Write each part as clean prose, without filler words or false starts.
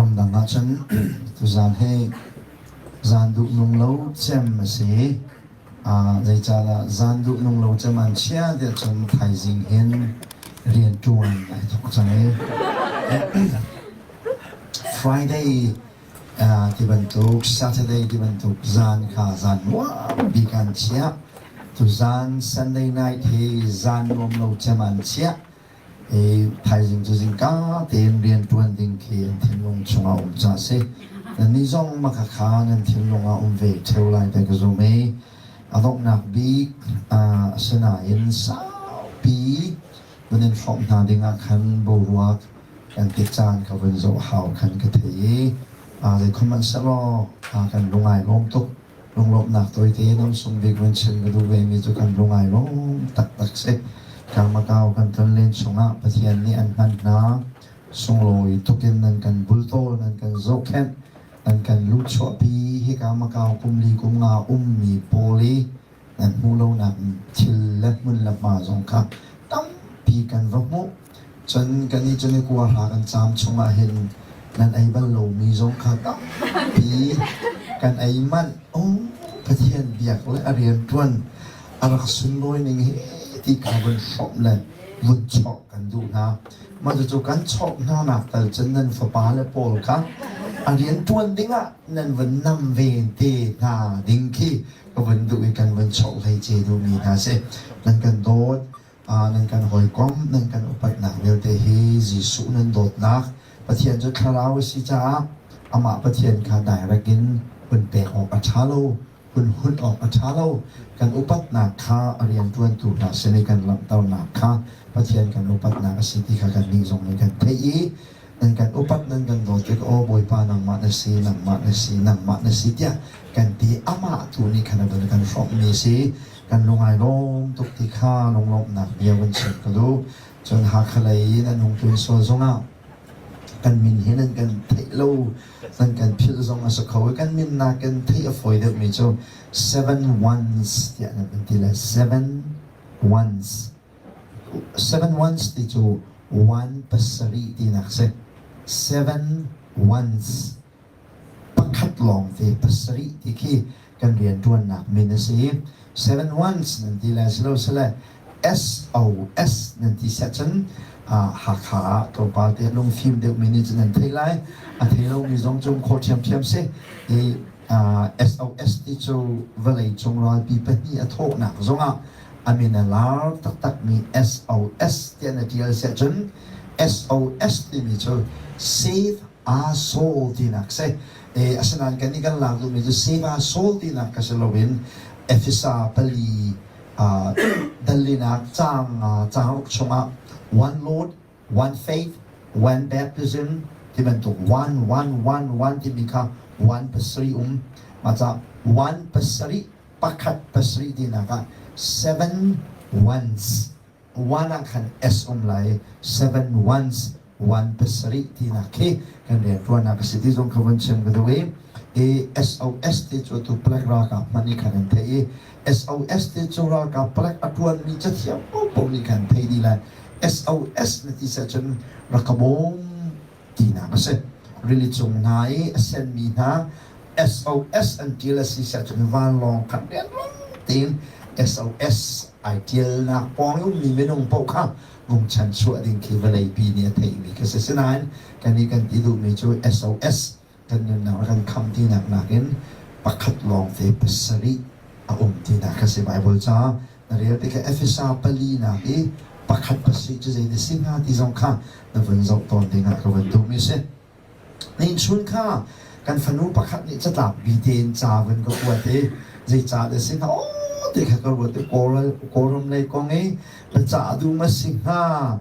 Ramdang ahcun tuzaan hi zaan duh nung lo cem a si. Zeicahdah zaan duh nung lo cem an chia tiah cun thaizing hin rianṭuan ai thawk cang i Friday ti bantuk Saturday ti bantuk zaan kha zaan nuam bik an chiah. Tuzaan Sunday night hi zaan nuam lo cem an chiah. I thaizing cu zingka tein rianṭuan ding khi an thinlung chungah um ca a si. Nannih zong makhakha nan thinlung ah um ve ṭheo lai ti ka zum i a donghnak bik a si nain saupi vun in hrawmh hna dingah khan boruak kan ti caan ka vun zoh hau khan ka thei i zeikhuhmanh sehlaw kan lung ai lawm tuk. Lunglawmhnak tawite in sung bik van chim ka duh vemi cu kan lung ai lawm taktak si. Kangmakau kan tlonlen chungah Pathian nih an hman hna. Sunglawi tukin nan kan bultawl, nan kan zohkhenh, nan kan luhchuahpi. Hika Macau kum li kum nga ummi pawl i nan hmuh lonak thil le hmun le hma zong kha tampi kan va hmuh. Cun kannih cu ni kua hla kan caam chungah hin nan ei bal lomi zong kha tampi kan ei manh. Oh, Pathian biak le a rianṭuan a rak sunlawi ning hi ti kha vun hrawmh le vun chawk kan duh hna. Mah cucu kan chawk hna nak tal cun nan fapa le pawl kha a rianṭuan dingah nan vun nam ve te hna ding khi ka vun duh i kan vun chawk hlei ce duhmi hna si. Nan kan dawt. Nan kan hawikom, nan kan upatnak vialte hi Jesuh nan dawtnak Pathian cu thlarau a si caah amah Pathian kha direct in hun pek awk a ṭha lo, hun hunh awk a ṭha lo. Kan upatnak kha a rianṭuantu hna sin i kan langhternak kha Pathian kan upatnak a si ti kha kannih zong nih kan theih i nan kan upat nan kan dawt tik aw Bawipa nangmah na si, nangmah na si, nangmah na si tiah kan ti amah tu nih khan a vun kan hrawmhmi a si. Kan lung ai lawm tuk ti kha lunglawmhnak bia vun chim ka duh. Cun Hakha lei in an hung tlun sual zongah kan min hi nan kan theih lo, nan kan philh zong a si kho i kan min nakin theih a fawi deuhmi cu seven ones tiah nan kan ti le seven ones. Seven ones ti cu one pasarih tinak si. Seven ones. Pakhat lawngte pasarih ti khi kan rianṭuannak min a si. Seven ones nan ti lai silosile SOS nan ti seh cun Hakha ah tlawmpal te lungfim deuhmi nih cun nan theih lai. A thei lomi zong cu um khawh ṭhiamṭhiam si. I SOS ti cu vawleicung ralpi pahnih a thawhnak zongah a min a lar taktakmi SOS tiah na ṭial seh cun SOS timi cu Save Our Soul tinak si. Asinain kannih kan lak duhmi cu Save Our Soul tinak ka si loin Efesa pali dallinak caang caang ruk chungah one Lord, one faith, one baptism ti bantuk one one one one timi kha one pasarih um. Mah ca one pasarih pakhat pasarih tinak ah seven ones one ah khan S um lai seven ones one pasarih tinak khi kan rianṭuannak a si ti zong kha vun chim ka duh i i SOS ti cu atu palek ralkap hmanh nih khan an theih i SOS ti cu ralkap palek a ṭuanmi cathiam paohpaoh nih khan theih dih lai SOS na ti seh cun rak ka bawm tinak a si. Rili cung hna i a senmi hna SOS an ṭial a si siah cun vanlawng khat rianrang tein SOS ai ṭialnak pawng i ummi minung paoh kha vung chanchuah ding khi vawleipi nih a theihmi khi si. Sinain kannih kan ti duhmi cu SOS kan nunnak a kan khamh tinak nakin pakhat lawngte pasarih a um tinak kha si. Baibal ca na rel tikah Efesa palinak i pakhat pasarih cu zei na si hnga ti zong kha na vun zoh tawn dingah ka vun duhmi si. Ningchun kha kan fanu pakhat nih catlap bi tein ca vun ka kuat i zei ca dah si hnga aw ti kha ka ruat i Kawlram Kawlram lei kong i biacah duh ma si hnga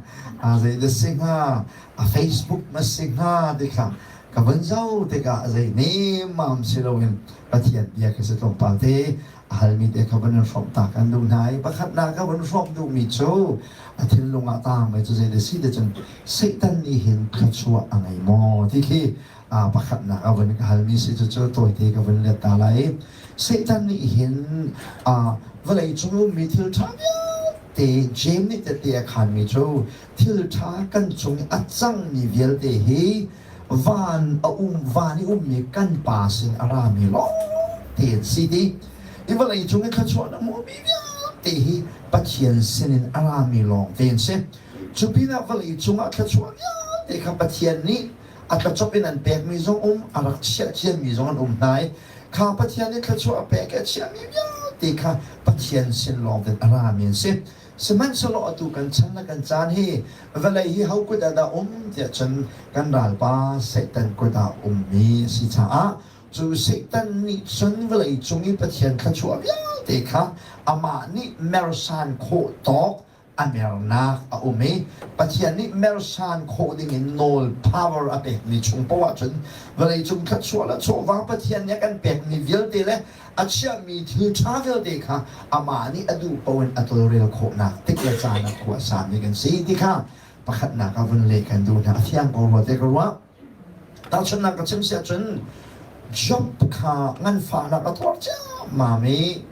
zei dah si hnga a Facebook ma si hnga ti kha ka vun zoh tikah zei nemmam si loin Pathian bia ka si tlawmpal te a halmi te kha van in hrawmh ta kan duh hna i pakhatnak ka van hrawmh duhmi cu a thinlung ah taangmi cu zei si te cun Satan nih hin thluachuah a ngei maw ti khi pakhatnak a vun ka halmi si cu cu tawite ka vun let ta lai Satan nih hin vawlei cung ummi thil ṭha vialte James nih tette a khanmi cu thil ṭha kan cung i a cangmi vialte hi. Van a um van i ummi kan Pa sin a rami lawngte an si ti. I vawlei cung i thluachuah na hmuhmi vialte hi Pathian sinin a rami lawngte an si. Cu pinah vawlei cungah thluachuah vialte kha Pathian nih a tlacop in an pekmi zong um, a rak chiah ciami zong an um hna i kha Pathian nih thluachuah a pek i a chiahmi vialte kha Pathian sin lawng in a rami an si. Sihmanhsehlaw atu kan chan le kan caan hi vawlei hi ho kut ah dah um tiah cun kan ralpa Satan kut ah ummi a si caah cu Satan nih cun vawlei cung i Pathian thluachuah vialte kha amah nih mersan khawh tawk a mernak a um i Pathian nih mersan khawh dingin nawl power a pekmi chung poah cun vawleicung thluachuah le chawva Pathian nih a kan pekmi vialte le a chiahmi thil ṭha vialte kha amah nih a duh paoh in a tawlrel khawhnak tik le caan ah khua a sami kan si ti kha pakhatnak ah vun leh kan duh hna. A fiang ko rua te ka ruah. Tahchunhnak ka chim si ahcun Job kha nganfahnak a tuar ciammam i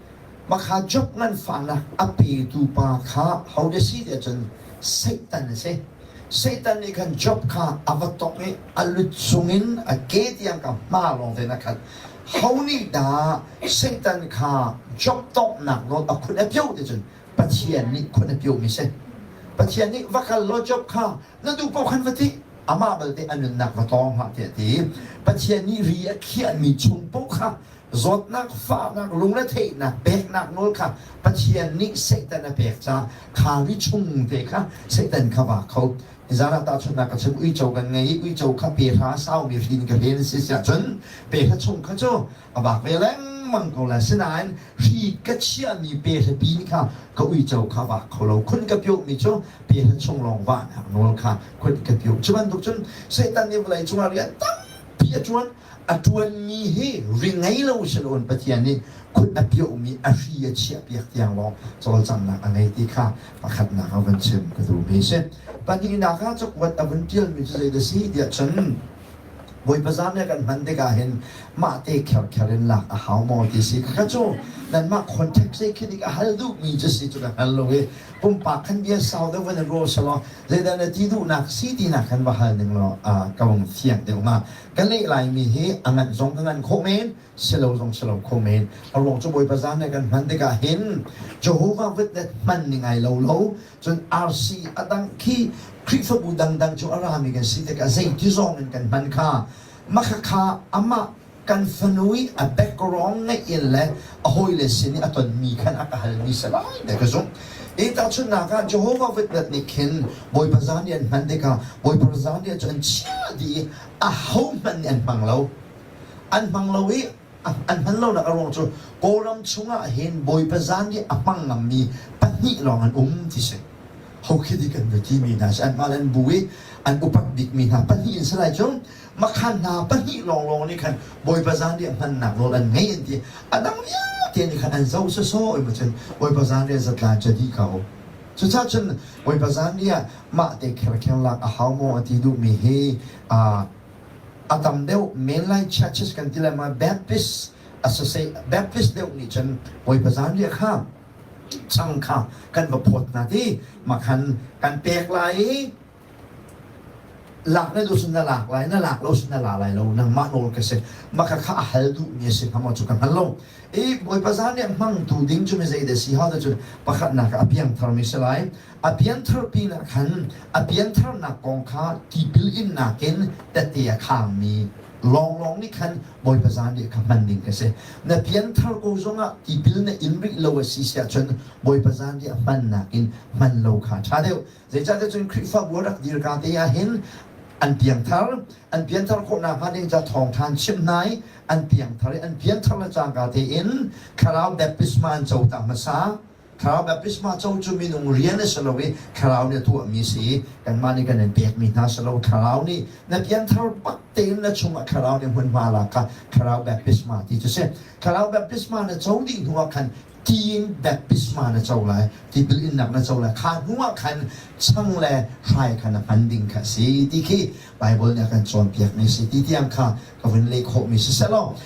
makha Job nganfahnak a petu pa kha ho si ti ahcun Satan a si. Satan nih khan Job kha a va tongh i a lut chungin a ke tiang ka hma lawng tein a khat. Ho nih dah Satan kha Job tonghnak nawl a khun a pio ti cun Pathian nih khun a piomi si. Pathian nih va kal law Job kha na duh paoh khan va ti amah balte a nunnak va tawng hlah tiah a ti. Pathian nih ri a khiahmi chung paoh kha zawtnak, fahnak, lungretheihnak peknak nawl kha Pathian nih Satan a pek caah kha ri chung te kha Satan kha va kho. Nizan ah tahchunhnak ka chim uico kan ngei i uico kha pe hra saumi hrin ka hlen si siah cun pe hra chung kha cu a vak ve lengmang ko lai. Sinain hri ka chiahmi pe hra pin kha ka uico kha vak kho lo. Khun ka piohmi cu pe hra chung lawng vahnak nawl kha khun ka pioh. Cu bantuk cun Satan nih vawlei cungah rian tampi a ṭuan. A ṭuanmi hi ri ngei lo si loin Pathian nih khut a piohmi a hri a chiahpiak tiang lawng cawlcanghnak a ngei ti kha pakhatnak ah van chim ka duhmi a si. Pahnihnak ah cakuat a vun ṭialmi cu zeidah a si tiah cun Bawipa zan le kan hman tikah hin mah te kherkher in lak a hau maw ti si. Kha cu nanmah contact zei khi dik a hal duhmi cu si cu ka hngal lo i pumpak khan bia sau deuh van i ruah selaw zeidah na ti duhnak si tinak khan va hal ning law ka vung fiang deuh hnga. Ka leh laimi hi a nganh zong ka nganh khawh men, silo zong silo kho men. A ruang cu Bawipa zan le kan hman tikah hin Jehovah Witness hman ning ai lo lo, cun RC a dang khi Khrihfabu dangdang cu a rami kan si tikah zeiti zong in kan hman kha makhakha amah kan fanu i a background ngeih in le a hawile sin i a tonmi khan a ka halmi si lai ti ka zumh. I tahchunhnak ah Jehovah Witness nih khin Bawipa zan i an hman tikah Bawipa zan cu an chia dih i ahohmanh nih an hmang lo. An hmang lo i an hman lonak a ruang cu Kawlram chungah hin Bawipa zan i a hmang ngammi pahnih lawng an um ti si. Hokhidi kan va timi hna si anmah le an bu i an upat bikmi hna pahnih in si lai cu makhan hna pahnih lawnglawng nih khan Bawipa zan i a hmannak nawl an ngei an ti. A dang vialte nih khan an zoh sawsawh i cun Bawipa zan i zatlan cu a dih ko. Cucaah cun Bawipa zan i ah mah te kherkheng lak a hau maw a ti duhmi hi a tam deuh mainline churches kan ti lai ma Baptist Associate Baptist deuh nih cun Bawipa zanriah kha chang kha kan va phawt hna ti makhan kan pek lai i lak na duh sin na lak lai na lak lo sin na la lai lo nangmah nawl ka si maka kha a hal duh mi a si hnga maw cu ka hngal lo i Bawipa zanriah hmangtu ding cu mi zei dah si hau dah cun pakhatnak ah a piangthar mi si lai A pianthar pinah khan a piantharnak kong kha tipil innak in tette a khangmi lawnglawng nih khan Bawipa zanriah kha hman ding ka si. Na pianthar ko zongah tipil na in rih lo a si siah cun Bawipa zanriah hmannak in hman lo kha ṭha deuh. Zeicahtiah cun Khrihfabu a rak dirka te ah hin an piangthar, an pianthar khawh nakhnga ding ca thawngṭha an chimh hna i an piangthar i an pianthar le cangka tein thlarau baptisma an co ta hmasa. Thlarau baptisma co cu minung rian a si lo i Thlarau nih a tuahmi a si i kanmah nih kan in pekmi hna si lo. Thlarau nih na pianthar bak tein na chungah Thlarau nih hmunhma lak kha Thlarau baptisma ti cu si. Thlarau baptisma na co dih hnuah khan tiin baptisma na co lai, tipil innak na co lai. Kha hnuah khan chang le hrai kha na hman ding kha a si ti khi Bible nih a kan cawnpiakmi a si. Ti tiang kha ka vun leh khawhmi si selaw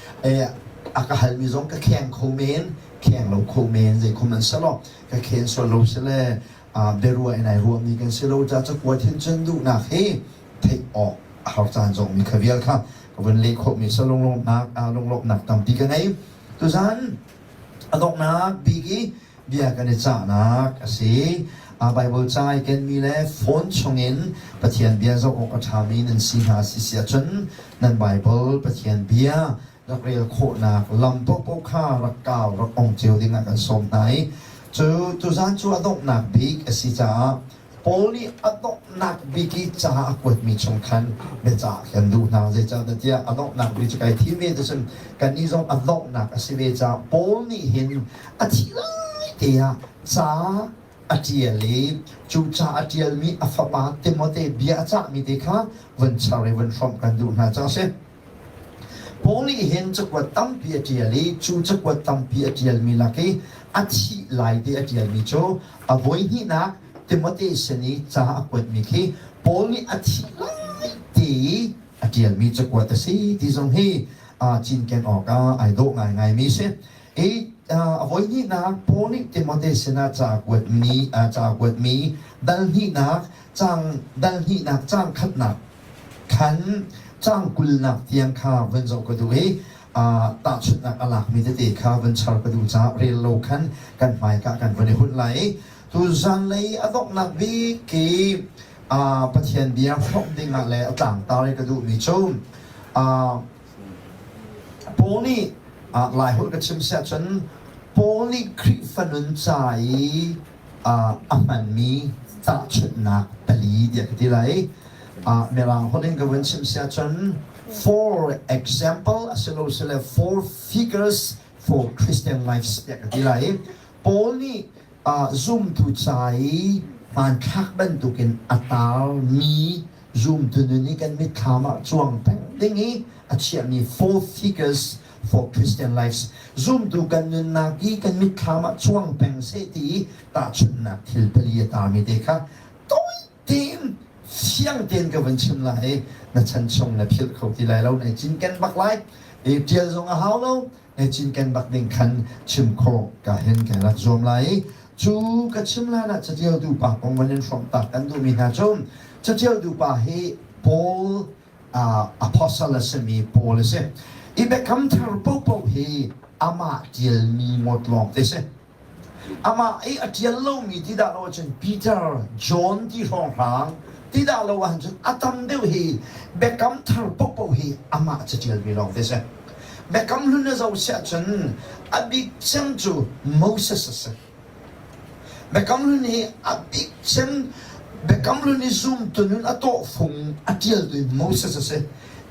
a ka halmi zong ka kheng kho men. Kheng lo kho men zei khom an selaw ka khen sual lo sile biaruah in ai ruahmi kan si lo ca cakuat hin cun duhnak hi theih awk a har caan zong mi kha vial kha ka vun leh khawhmi sa lunglawmhnak lunglawmhnak tampi ka ngei. Tuzan a donghnak bik i bia kan i cahnak a si. A Bible ca ai kenmi le phone chungin Pathian bia zoh awk a ṭhami nan si hna si si ahcun nan Bible Pathian bia rak rel khawhnak lam paohpaoh kha rak kau rak ong cio dingah kan sawm hna i cu tuzan cu a donghnak bik a si caah Paul nih a donghnak bik i ca a kuatmi chung khan biacah kan duh hna. Zeicahtiah tiah a donghnak bik cu kai thim ve ticun kannih zong a donghnak a si ve caah Paul nih hin a thih lai te ah ca a ṭial i cu ca a ṭialmi a fapa Timote bia a cahmi te kha vun char i vun hrawmh kan duh hna caah a si. Paul nih hin cakuat tampi a ṭial i cu cakuat tampi a ṭialmi lak i a thih lai te a ṭialmi cu a voihnihnak Timote sin i ca a kuatmi khi Paul nih a thih lai te i a ṭialmi cakuat a si ti zong hi aa cinken awkah ai dawh ngaingaimi a si. I a voihnihnak Paul nih Timote sinah ca a kuatmi, ca a kuatmi dal hnihnak caang dal hnihnak caang khatnak khan caang kulnak tiang kha vun zoh ka duh i tahchunhnak a lakmi tete kha vun char ka duh caah rel lo khan kan hmaika kan vun i hunh lai i tu zanlei a donghnak bik i Pathian bia hrawmh dingah le a tlangtar i ka duhmi cu Paul nih Laiholh ka chim siah cun Paul nih Khrihfa nun ca i a hmanmi tahchunhnak pali tiah ka ti lai. Mirang holh in ka vun chim si ahcun four example asilosile four figures for Christian lives tiah ka ti lai. Paul nih zumtu ca i hmanthlak bantukin a tarmi zumtu nun i kan mitthlam ah cuang peng ding i a chiahmi four figures for Christian lives zumtu kan nunnak i kan mitthlam ah cuang peng seh ti i tahchunhnak thil pali a tarmi te kha tawi tein fiang tein ka vun chim lai i na chan chung na philh kho ti lai lo na cinken bak lai i ṭial zong a hau lo na cinken bak ding khan chim khawh ka hin kai rak zuam lai i cu ka chim hlan ah caṭialtu pa kong van in hrawmh tak kan duhmi hna cu caṭialtu pa hi Paul apostle a simi Paul a si. I biakam thar paohpaoh hi amah ṭialmi ngawt lawng te si. Amah i a ṭial lomi ti dah lo ahcun Peter, John ti hrawnghrang ti dah lo ahcun a tam deuh hi biakam thar paohpaoh hi amah caṭialmi lawng te si. Biakam hlun a zoh siah cun a bik cem cu Moses a si. Biakam Hlun hi a bik cem Biakam Hlun i zumtu nun a tawhfung a ṭialtu hi Moses a si.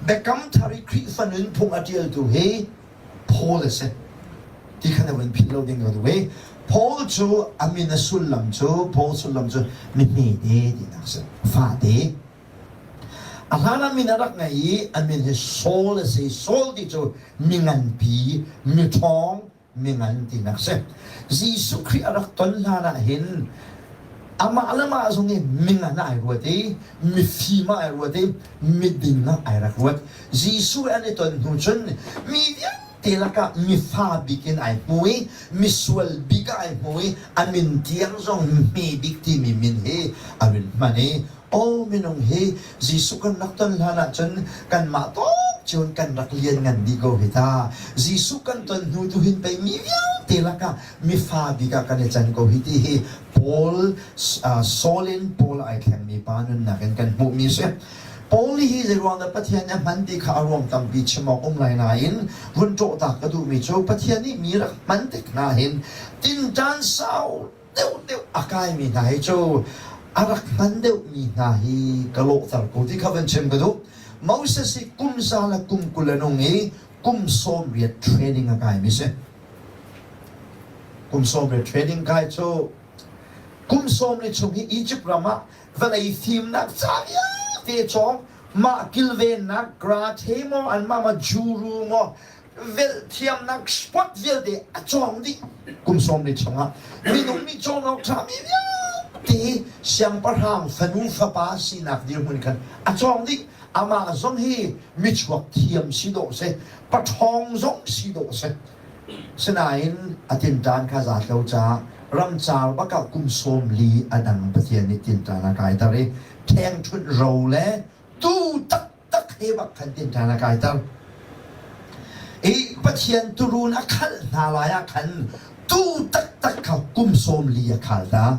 Biakam Thar i Khrihfa nunphung a ṭialtu hi Paul a si. Ti kha na vun philh lo ding ka duh i Paul cu a min a sullam cu Paul sullam cu mi hmete tinak a si. Fate. A hlan ah min a rak ngei i a min hi Saul a si. Saul ti cu mi nganpi, mi ṭhawng, mingan tinak si. Jesuh Khrih a rak ton hlan ah hin amah le mah zong i mingan ai ruat i mifim ah ai ruat i miding ah ai rak ruat. Jesuh an i ton hnu cun mi vialte lakah mifa bik in ai hmu i misual bik ah ai hmu i a min tiang zong hme bik timi min hi a rin hman i Aw minung hi Jesuh kan rak ton hlan ahcun kanmah tawk cun kan rak lianngan dih ko hi ta. Jesuh kan ton hnu tu hin pei mi vialte lakah mifa bik ah kan i can ko hi ti hi Paul uh, Saul in Paul ai thlengmi pa nunnak in kan hmuhmi a si. Paul nih hi zeiruang dah Pathian nih a hman ti kha a ruang tampi chim awk um lai nain vun ṭawhtak ka duhmi cu Pathian nih mi rak hman tik hna hin tinṭan sau deuhdeuh a kaimi hna hi cu a rak hman deuhmi hna hi ka lawhter ko ti kha van chim ka duh. Moses hi kum za le kum 20 a nung i kum 80 training a kaimi si. Kum 80 training kai cu kum sawm li chung hi Egypt ram ah vawlei fimnak ca vialte cawng mah kilvennak karate maw anmah ma juru maw velh thiamnak sport vialte a cawng dih kum 40 chungah minung nih cawn awk ṭhami vialte siangpahrang fanu fapa sinak dirhmun khan a cawng dih amah zong hi michuak thiam si dawh si paṭhawng zong si dawh si sinain a tinṭan kha zaat lo caah ramcar bakah kum 40 a dang Pathian nih tinṭan a kaiter i ṭhengṭhunh ro le tu taktak. he bak khan tinṭan a kaiter. I Pathian tuurun a khalh hna lai ah khan tuu taktak kha kum 40 a khal ta.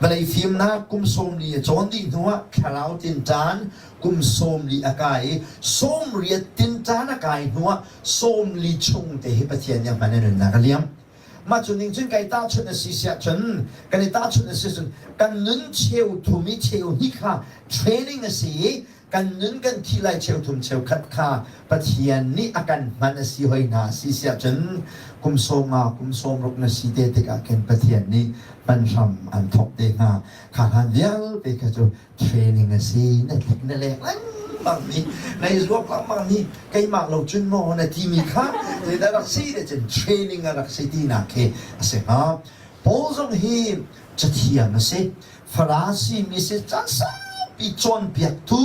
Vawlei fimnak kum 40 a cawn dih hnuah thlarau tinṭan kum 40 a kai i 80 tinṭan a kai hnuah 40 chung te hi Pathian nih a hman i nunnak a liam. Mah cu ning cun kai tahchunh a si siah cun kan i tahchunh a si cun kan nun cheu thum i cheu hnih kha training a si i kan nun kan thih lai cheu thum cheu khat kha Pathian nih a kan hman a si hoi hna si siah cun kum 50 kum 60 na si te tikah khin Pathian nih hman hram an thawk te hnga. Kha hlan vialte kha cu training a si na tlik na lek lengmang mi na i zuam lengmang mi keimah lo cun maw na timi kha zeidah rak si le cun training a rak si tinak khi a si hnga. Paul zong hi cathiam a si. Farasi mi si caan saupi cawnpiaktu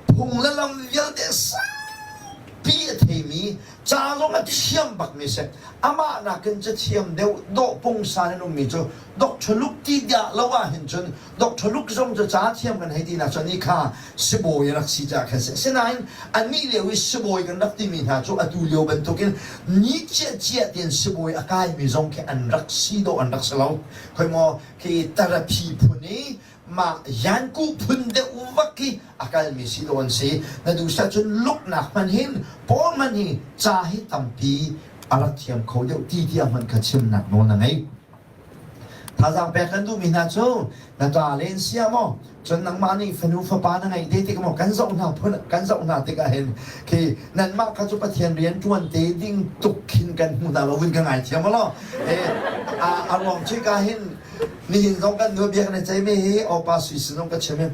phung le lam vialte saupi a theimi ca zong a thiam bakmi si. Amah nakin cathiam deuh dawh pungsan in ummi cu Dr. Luke ti dah lo ah hin cun Dr. Luke zong cu ca thiam kan hei ti nak cun i kha sibawi a rak si caah khan si. Asinain anih lio i sibawi kan rak timi hna cu atu lio bantukin ni ciahciah tein sibawi a kaimi zong khi an rak si dawh an rak si lo. Khoi maw khi therapy phun i mah yanku phun deuh vak khi a kalmi si dawh an si. Na duhsah cun luknak hman hin Paul hman hi ca hi tampi a rak thiam kho deuh ti tiah hmanh kha chimnak nawl na ngei. Thazaang pek kan duhmi hna cu na ṭa len sia maw cun nangmah nih fanu fapa na ngeih te tik maw kan zoh hna phun kan zoh hna tikah hin khi nanmah kha cu Pathian rian ṭuan te ding tuk khin kan hmu hna lo vun ka ngaithiam law a a ruang cu ka hin nihin zong kan nu biak na cei mi hi opa sui sin zong ka chim i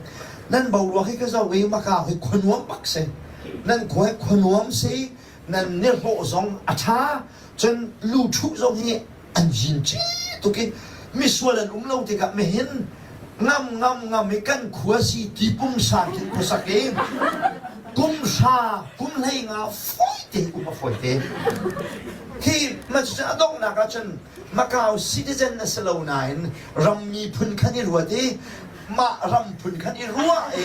nan boruak hi ka zoh i maka hi khuanuam bak si nan khua hi khuanuam si nan nihlawh zong a ṭha cun lu ṭhuh zong hi an zin ci tuk i misual an um lo tikah mihin ngam ngam ngam i kan khua si ti pumsa khin khuasak i kum hra kum 15 fawi te um a fawi te hi ma cu a donghnak ah cun Macau citizen na si lo nain ram miphun khan i ruat i mah ram phun khan i ruah i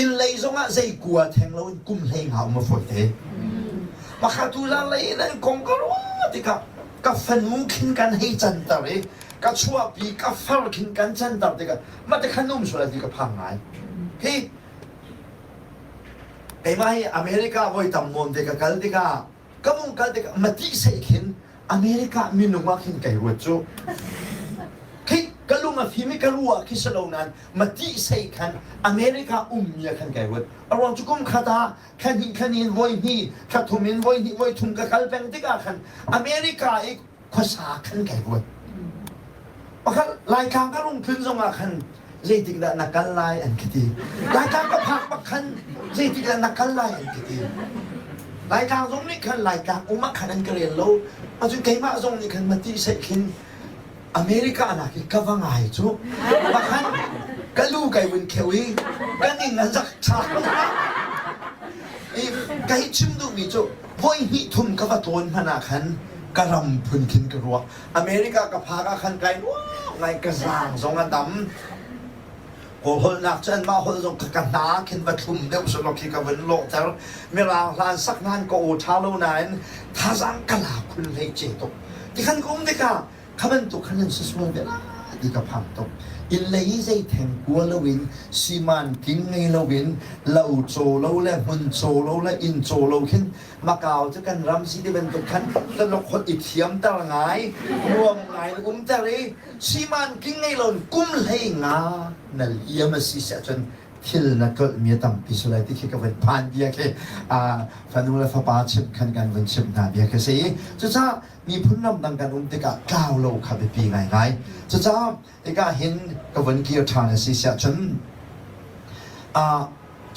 inn lei zongah zei kua theng loin kum 15 um a fawi te Makha tu zan lei in an kong ka ruah tikah ka fanu khin kan hei canter i ka chuahpi ka far khin kan canter tikah mah te khan um sual ti ka phang ngai. Hi keimah hi America voi tam nawn te ka kal tikah ka mung kal tikah mati sei khin America minung ah khin kai ruat cu. Khi ka lung a fim i ka ruah khi si lo nain mati sei khan America ummi ah khan kai ruat. A ruang cu kum khat ah thla hnih thla in voi hnih thla thum in voi hnih voi thum ka kal peng tikah khan America i khuasa khan kai ruat. Pakhat Laitlang ka rung tlun zongah khan zeitik dah na kal lai an ka ti. Laitlang ka phak bak khan zeitik dah na kal lai an ka ti. Laitlang zong nih khan Laitlang um ah khan an ka rel lo. Acun keimah zong nih khan mati seh khin America nak i ka va ngai cu pakhat ka lu kai vun kheu i ka ning a zak ṭha i ka hi chim duhmi cu voi hnih thum ka va tlawn hmanh ah khan ka ram phun khin ka ruah. America ka phak ah khan kai nuam ngai ka zaang zong a dam. Kawl holhnak cu anmah holh zong ka ka hna khin va thlum deuh selaw khi ka vun lawhter. Mirang hlan sak nain ka aw ṭha lo nain thazaang ka la khun hlei ce tuk. Tikhan ka um tikah kha bantuk khan nan si sual ve lai ti ka phang tuk. Inn lei i zei theng kua loin siman tling ngei loin lo caw lo le hmun caw lo le inn caw lo khin Macau cu kan ram si ti bantuk khan Tuluk holh i thiamter ngai nuam ngai in umter i siman tling ngei loin kum 15 na liam a si siah cun thil na tlolhmi a tampi sulai ti khi ka vun phan bia khi fanu le fapa chimh khan kan vun chimh hna bia khi si. Cucaah miphun ramdang kan um tikah tlau lo kha biapi ngaingai. Cucaah hika hin ka vun kir ṭhan a si siah cun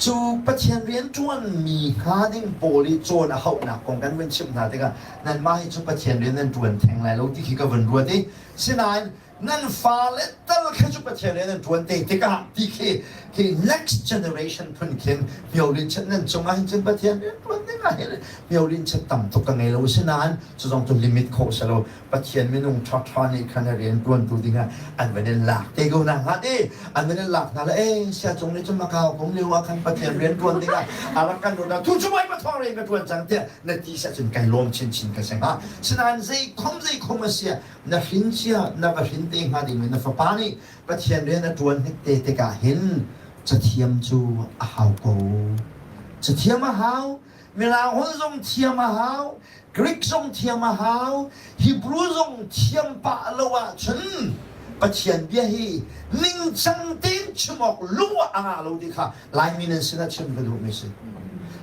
cu Pathian rianṭuanmi hnga ding pawl i cawn a hauhnak kong kan vun chimh hna tikah nanmah hi cu Pathian rian nan ṭuan theng lai lo ti khi ka vun ruat i sinain nan fale tal kha cu Pathian rian nan ṭuan te tikah ti khi khi next generation phun khin hniolin nan cungah hin cun Pathian rian ṭuan ding. ngai miorin chet tam tuk ka ngei lo sinain cu zong cu limit khawh si lo Pathian minung ṭhaṭha nih khan a rian ṭuantu dingah an van in lak te ko na hnga ti an van in lak hna le e sia cung nih cun Macau kum lio ah khan Pathian rian ṭuan dingah a rak kan ruat tu cu mai pathawng rian ka ṭuan cang tiah na ti sah cun kai lawm chinchin ka si hnga sinain zei khom zei khom a sia na hrin cia na va hrin te hnga ding na fapa nih Pathian rian a ṭuan hnik te tikah hin cathiam cu a hau ko cathiam a hau Mirang holh zong thiam a hau, Greek zong thiam a hau, Hebrew zong thiam pah lo ahcun Pathian bia hi ningcang tein chim awk lung ah a ngah lo ti kha Laimi nan sinah chim ka duhmi si.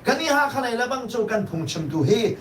Kan i Hakha lei le bang cu kan phungchimtu hi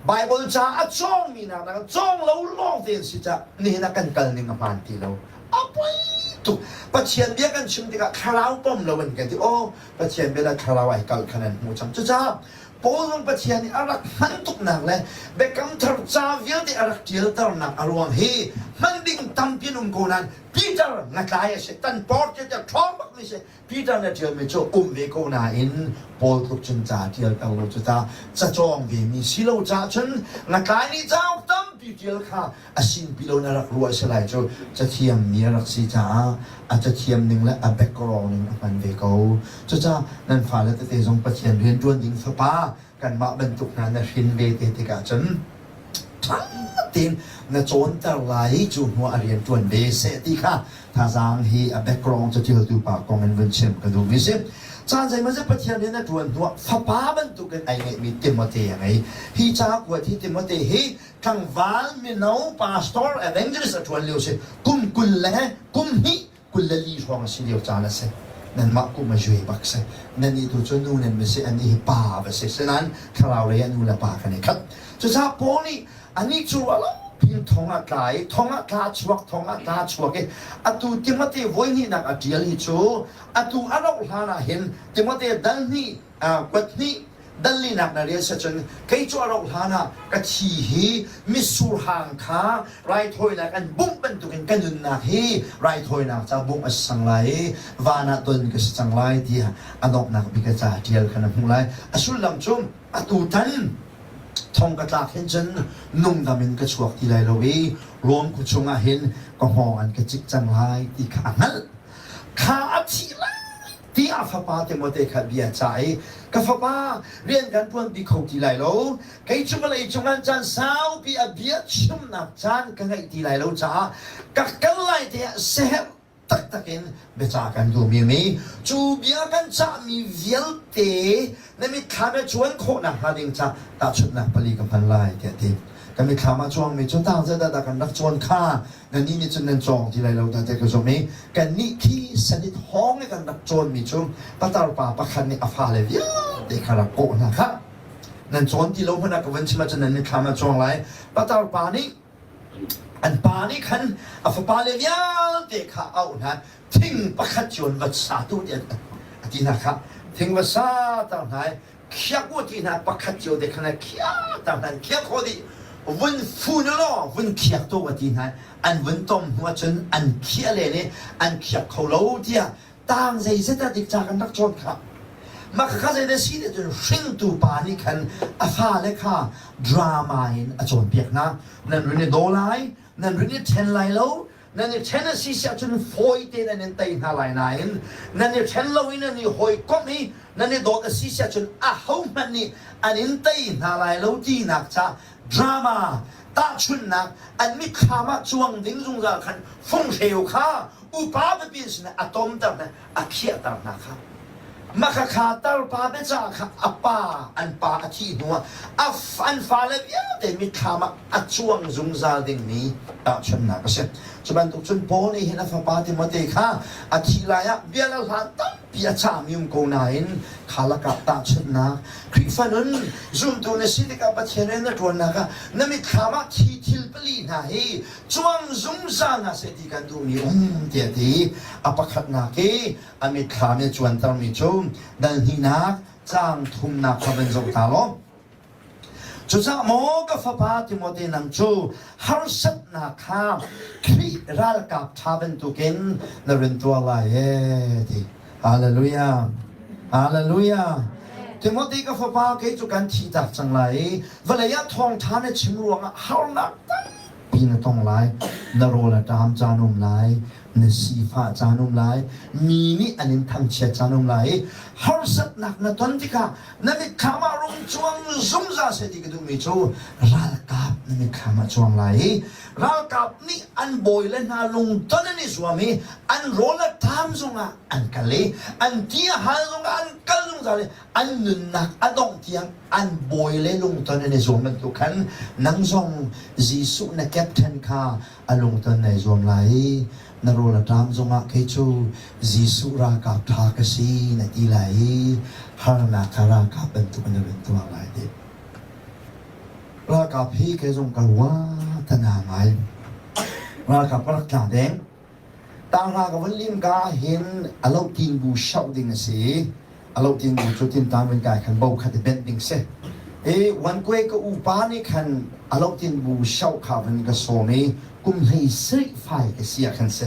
Bible ca a cawngmi nak nak cawng lo lawng te an si cah nihin ah kan kal ning a hmaan ti lo. A poi tuk. Pathian bia kan chim tikah thlarau pom lo in kan ti. Aw, Pathian bia le thlarau ai kalh kha nan hmuh cang. Cucaah Paul zong Pathian nih a rak hman tuknak le Biakam Thar ca vialte a rak ṭialternak a ruang hi hman ding tampi an um ko nain Peter ngatlai a si, tan por tiah ṭhawng bakmi si. Peter na ṭialmi cu um ve ko nain Paul tluk cun ca ṭialter lo cu ta cacawng vemi si lo caah cun ngatlai nih cauk tampi ṭial kha a sinpi lo na rak ruah si lai cu cathiam mi a rak si caah a cathiam ning le a background ning a hman ve ko. Cucaah nan fale tete zong Pathian rianṭuan ding fapa kanmah bantuk hna na hrin ve te tikah cun ṭha tein na cawnter lai i cu hnu ah a rianṭuan ve seh ti kha thazaang hi a background caṭialtu pa kong in vun chim ka duhmi si. Caan zeimawzat Pathian rian a ṭuan hnuah fapa bantukin ai ngeihmi Timote a ngei. Hi ca kuat hi Timote hi tlangval mino pastor evangelist a ṭuan lio si kum 20 le kum hnih 24 hrawng a si lio caan a si nanmah kum a zui bak si nannih tu cu nu nan va si anih hi pa va si sinain thlarau lei ah nu le pa kan i khat cucaah Paul nih anih cu a lo pin thong ah tla i thong ah tla chuak thong ah tla chuak i atu Timote voi hnihnak a ṭial hi cu atu a rauh hlan ah hin Timote dal hnih kuat hnih dallinak na rel cun kei cu a rauh hlan ah ka thi hi mitsur hang kha raithawinak an bungh bantukin ka nunnak hi raithawinak ca bungh a si cang lai i van ah ton ka si cang lai tiah a donghnak bik a ca ṭial kha na hmuh lai. A sullam cu atu tan thong ka tlak hin cun nungdam in ka chuak ti lai lo i Rom khua chungah hin ka hngawng an ka cik cang lai ti kha a hngalh. Kha a thih lai tiah fapa Timote kha bia cah i ka fapa rian kan ṭuanpi kho ti lai lo kei cu vawlei cungah caan saupi a bia chimnak caan ka ngeih ti lai lo caah ka kal lai te ah seherh taktak in biacah kan duhmi mi cu bia kan cahmi vialte na mitthlam na cuan khawh nakhnga ding ca tahchunhnak pali ka hman lai tiah ti ka mitthlam ah cuangmi cu tang zeidah dah kan rak cuan kha Nannih nih cun nan cawng ti lai lo dah tiah ka zumh i kannih khi sanit hawng i kan rak cawnmi cu patar pa pakhat nih a fale vialte kha rak kawh hna khah. Nan cawn ti lo hmanh ah ka vun chim ahcun nan mitthlam ah cuang lai. Patar pa nih an pa nih khan a fapale vialte kha a auh hna thing pakhat cio in va sa tu tiah a ti hna khah. Thing va sa tar hna i khiak u ti hna pakhat cio te khan khiak ta hna khiak kho dih vun fun law vun khiak to a ti hna an vun tom hnu ahcun an khiah len i an khiak kho lo tiah tang zeizat ah dik ca kan rak cawn kha mah kha zei da si te cun hringtu pa nih khan a fale kha drama in a cawnpiak hna nan run i daw lai nan run i ṭhen lai lo Nan i ṭhen a si siah cun fawi tein an in tei hna lai nain nan i ṭhen lo i nan i hawikomh i nan i dawt a si siah cun ahohmanh nih an in tei hna lai lo tinak ca drama tahchunhnak an mitthlam ah cuang ding zungzal khan funghreu kha upa pipi sinah a tomter hna a khiahter hna kha. Makhakha tarpa biacah kha a pa an pa a thih hnuah a an fale vialte mitthlam ah a cuang zungzal dingmi tahchunhnak a si. Cu bantuk cun Paul nih hin a fapa Timote kha a thih lai ah bia le hla tampi a cahmi um ko nain kha lakah tahchunhnak Khrihfa nun zumtu na si tikah Pathian rian na ṭuannak ah na mitthlam ah thi thil pali hna hi cuang zungzal hna seh ti kan duhmi um tiah ti. A pakhatnak i a mitthlam i a cuantermi cu dal hnihnak caang thumnak kha van zoh ta law Cucaah maw ka fapa Timote nang cu harsatnak kha Khrih ralkap ṭha bantukin na rin tuar lai ee ti. Hallelujah. Hallelujah. Timothy ka fapa kei cu kan thi tak cang lai i vawlei ah thawngṭha na chim ruangah harnak tampi na tong lai. Na rawl a ṭam caan um lai, na sifah caan um lai, mi nih an in thangchiat caan um lai i harsatnak na ton tikah na mitthlam ah rung cuang zungzal seh ti ka duhmi cu ralkap na mitthlam ah cuang lai i ralkap nih an bawi le hna lungton an i zuam i an rawl a ṭam zongah an kal i an ti a hal zongah an kal zungzal i an nunnak a dongh tiang an bawi le lungton an i zuam bantuk khan nang zong Jesuh na captain kha a lungton nai zuam lai i na rawl a ṭam zongah kei cu Jesuh ralkap ṭha ka si na ti lai i harnak kha ralkap bantuk in na vun tuar lai ti. Ralkap hi kei zong ka rua tana ngai. Ralkap ka rak tla deng. Tanghra ka vun lim ka hin a lotin bu shoh ding a si. A lotin bu cu tintan vun kai khan bo khat i benh ding si. I Wankwe ka upa nih khan a lotin bu shoh kha vun ka sawm i kum hlei sarih fai ka si ah khan si.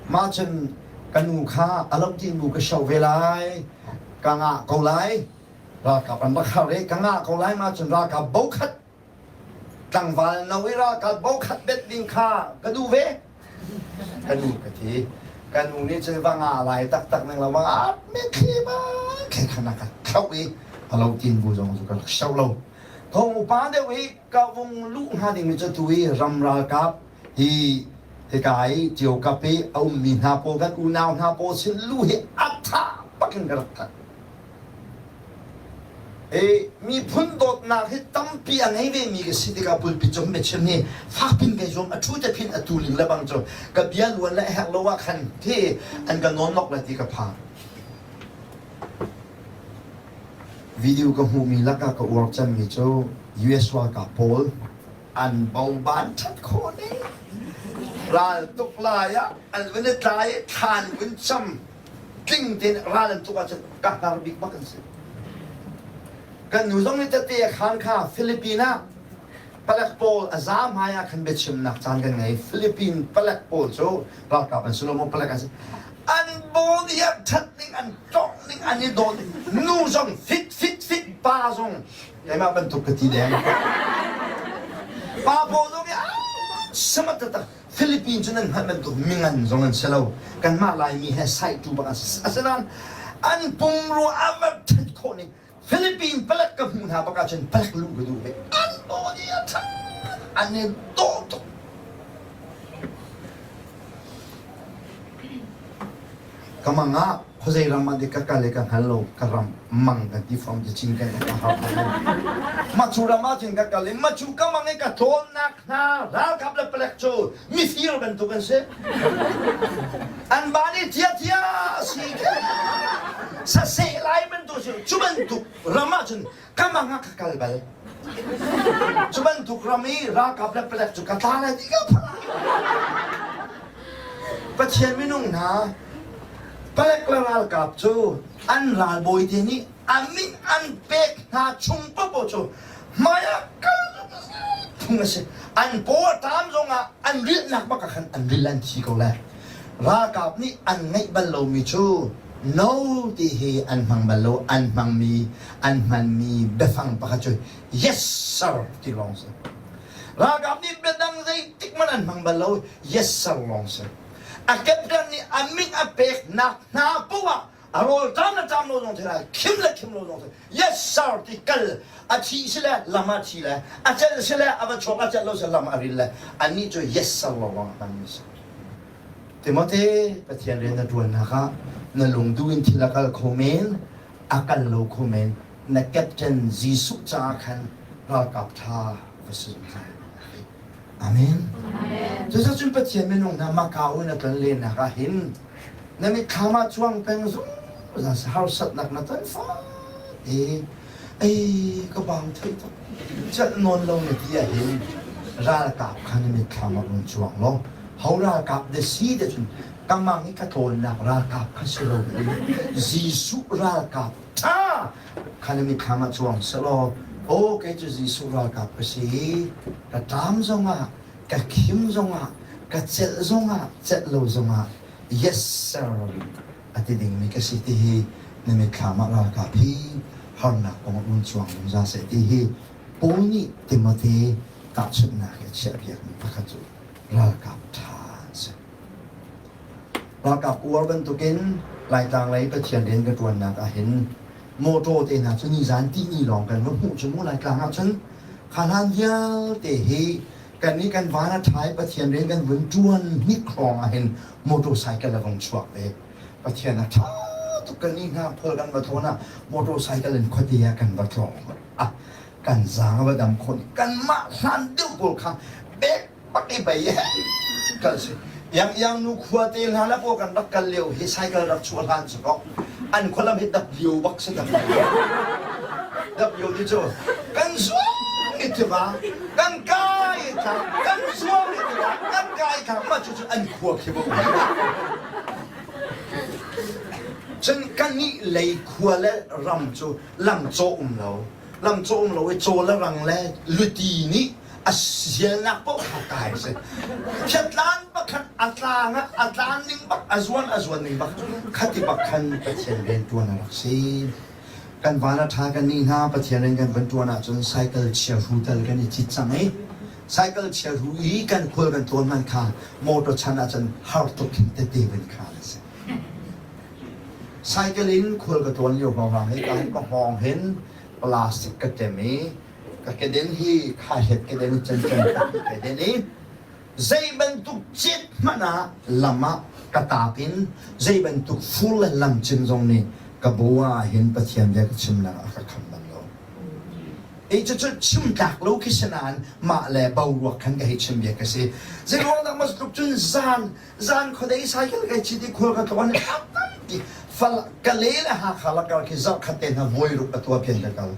Mah cun ka nu kha a lotin bu ka shoh ve lai, ka ngah ko lai. Ralkap an rak har i ka ngah ko lai mah cun ralkap bo khat Tlangval no i ralkap bokhat bet ding kha ka duh ve. Ka nu ka ti. Ka nu nih cun va nga lai taktak ning lo va nga mitthli bang khe khan a ka thlauh i a lo tin bu zong cu ka rak sho lo. Thong upa deuh i ka vung luh hnga dingmi cu tu i ram ralkap hi hika i Ṭiokap i a ummi hna pawl kan unau hna pawl sin luh hi a tha bakin ka rak that. Miphun dawtnak hi tampi a ngei vemi ka si tikah pulpit cu biachim hi fakpin kai zuam a ṭhu te phin a tu ling le bang cu ka bia luan le herh lo ah khan khi an ka nawn lai ti ka phang. Video ka hmuhmi lakah ka uar cemmi cu US ralkap pawl an boban ṭhat khawh ning ral tuk lai ah an vun i tlai i thlan vun cam tling tein ral an tuk ahcun ka hngar bik bak an si. Kan nu zong nih tete a khan kha Philippine ah palek pawl a za hmai ah khan biachimnak caan kan ngei. Philippine palek pawl cu ralkap an si lo maw palek an si. An bawm i an ṭhat ning, an tongh ning, an i dawt ning, nu zong fit fit fit, pa zong keimah bantuk ka ti deng. Pa pawl zong i samat taktak Philippines cu nan hngalh bantuk mingan zong an si lo. Kanmah Laimi he saitu bak an si. Asinain an pumrua a va ṭhat khawh ning Philippine palek ka hmuh hna bak ahcun palek luh ka duh ve. An body a ṭha. An i dawh tuk. Ka mang ah khuazei ram ah dik ka kal i ka hngal lo ka ram mang kan ti fom ti chin kan ka har ma cu ram ah cun ka kal i ma cu ka mang i ka tlawnnak hna ralkap le palek cu mifir bantuk an si an ban i tia tia si saseh lai bantuk si cu bantuk ram ah cun ka mang ah ka kal bal cu bantuk ram i ralkap le palek cu ka tla lai ti ka phan Pathian minung hna palek le ralkap cu an ralbawi te nih a min an pek hna chung paohpaoh cu hmai ah kal phung a si. An paw a ṭam zongah an rilhnak bak ah khan an ril an thi ko lai. Ralkap nih an ngeih bal lomi cu no ti hi an hmang bal lo. An hmangmi an hmanmi biafang pakhat cu yes sir ti lawng si. Ralkap nih biadang zeitik hmanh an hmang bal lo. Yes sir lawng si. A captain nih a min a peknak hna poah ah a rawl ṭam le ṭam lo zong thei lai, khim le khim lo zong thei. Yes sir ti kal a thi si le lam ah thi le a celh si le a va chuak a celh lo si lam a ril le annih cu yes sir lawng a hmanmi si. Timote Pathian rian na ṭuannak ah na lungduh in thil a kal kho men, a kal lo kho men. Na captain Jesuh caah khan ralkap ṭha va si zungzal. Amen. Cucaah Pathian minung hna Macau in a tlon lennak ah hin na mitthlam ah cuang peng zungzal harsatnak na ton fate ei ka bang thei tuk celh nawn lo na ti ah hin ralkap kha na mitthlam ah run cuang law ho ralkap de si de cun ka mang i ka tlawnnak ralkap kha si lo Jesuh ralkap ṭha kha na mitthlam ah cuang selaw aw kei cu Jesuh ralkap ka si ka ṭam zongah ka khim zongah ka celh zongah celh lo zongah yes sir a ti dingmi ka si ti hi na mitthlam ah ralkap hi. Harnak kong ah un cuang zungzal seh ti hi Paul nih Timote tahchunhnak he a chiahpiakmi pakhat cu ralkap ṭha an si. Ralkap uar bantukin Laitlang lei Pathian rian ka ṭuannak ahhin mawṭaw te hna cu nizan tihni lawng kan va hmuh cu mu Laitlang ahcun kha hlan vialte hi kannih kan van a ṭha i Pathian rian kan vun ṭuan hnik hrawng ahhin motorcycle a vung chuak ve. Pathian a ṭha tuk kannih hna khual kan va tlawn ah motorcycle in khuate ah kan va tlawng. Ah kan zaang a va dam khawh kanmah hlan deuh pawl kha bek bak i bei kal si yang yang nu khua te hna la paw kan rak kal lio hi cycle rak chuah hlan si ko an khualam hi W bak si W ti cu kan zuang i tiva kan kai tla kan zuang i tiva kan kai tla mah cu cu an khua khi bak cun kan nih lei khua le ram cu lam cawh um lo lam cawh um lo i caw le rang le luti nih a sialnak paoh kha kai si. Phiatlan pakhat a tlang ah a tlan ning bak a zuan a zuan ning bak khati bak khan Pathian rian ṭuan a rak si. Kan van a ṭha kan nih hna Pathian rian kan van ṭuan ahcun cycle chiahru tal kan i cit cang i cycle chiahru i kan khual kan tlawn hmanh kha motor chan ahcun har tuk hin tete van khan a si. Cycle in khual ka tlawn lio hrawnghrang hi ka ka hngawng hin plastic ka ṭem i ka keden hi khahlet keden cancan keden i zei bantuk cit hmanh ah lam ah ka tap in zei bantuk fur le lam cin zong nih ka bo ah hin Pathian bia ka chimnak a ka kham bal lo. E cucu chim tlak lo khi si nain mah le boruak khan ka hei chim bia ka si. Zeiruang dah mas tluk cun zan zan khuadei cycle kai cit i khual ka tlawn i tampi fal Kale le Hakha lakar khi zarh khat te hna voi ruk a tua pian ka kal.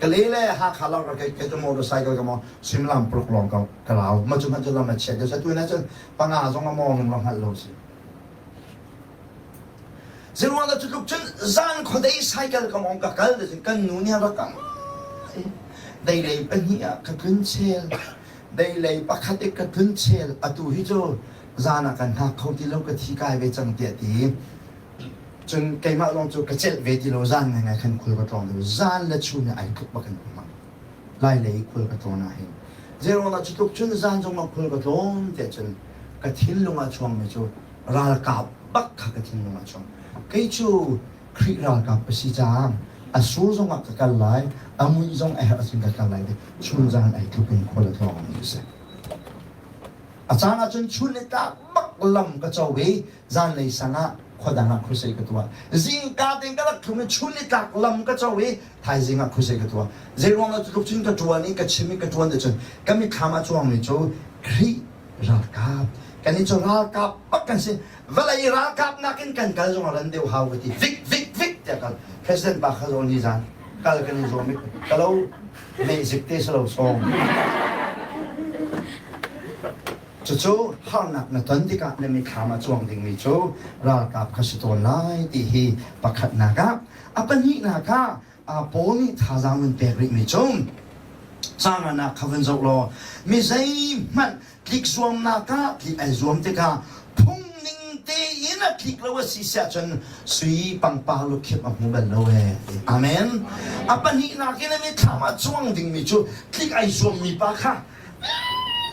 Kale le Hakha lak ra kei cu motorcycle ka mo suimilam paruk lawng ka ka rau ma cu hmanh cu lam a chiat deuh tu na cun panga zong a mawng ning hngalh lo si Zeruang dah cutluk cun zan khuadei cycle ka mong ka kal cun kan nu nih rak ka deilei pahnih ah ka tlun chel deilei pakhat i ka tlun chel atu hi cu zan ah kan hngak kho ti lo ka thi kai ve cang tiah ti Cun keimah lawng cu ka celh ve ti lo zan ngaingai khan khul ka tlawng deuh. Zan le chun hi ai tluk bak in um. Lai lei khul ka tlawn ah hin. Zeiruang dah cu tluk cun zan zong ah khul ka tlawn tiah cun ka thinlung ah chuangmi cu ralkap bak kha ka thinlung ah chuang. Kei cu Khrih ralkap ka si caah a sur zong ah ka kal lai, a muih zong a herh ahcun ka kal lai ti chun zan ai tluk in khual a tlawngmi ka si. A caan ahcun chun ni tlak bak lam ka co i zanlei sang ah khuadang ah crusade ka tuah. Zingka tein ka rak thlung i chun ni tlak lam ka co i thaizing ah crusade ka tuah. Zeiruang ah cutluk cun ka ṭuan i ka chim i ka ṭuan cun ka mitthlam ah cuangmi cu Khrih ralkap kan i cu ralkap bak kan si. Vawlei ralkap nakin kan kal zong a ran deuh hau ka ti. Vik vik vik tiah kal. President pa kha zawn ni zan kal kan i zuam i ka lo mehzik te si lo sawng. Cucu harnak na ton tikah na mitthlam ah cuang dingmi cu ralkap kha si tawn lai ti hi pakhatnak ah. A pahnihnak ah Paul nih thazaang vun pek rihmi cu canganak kha vun zoh law mi zeihmanh tlik zuamnak ah tlik ai zuam tikah phung ning tein a tlik lo a si siah cun sui pangpar lukhip a hmu bal lo ee. Amen. A pahnihnak in a mitthlam ah cuang dingmi cu tlik ai zuammi pa kha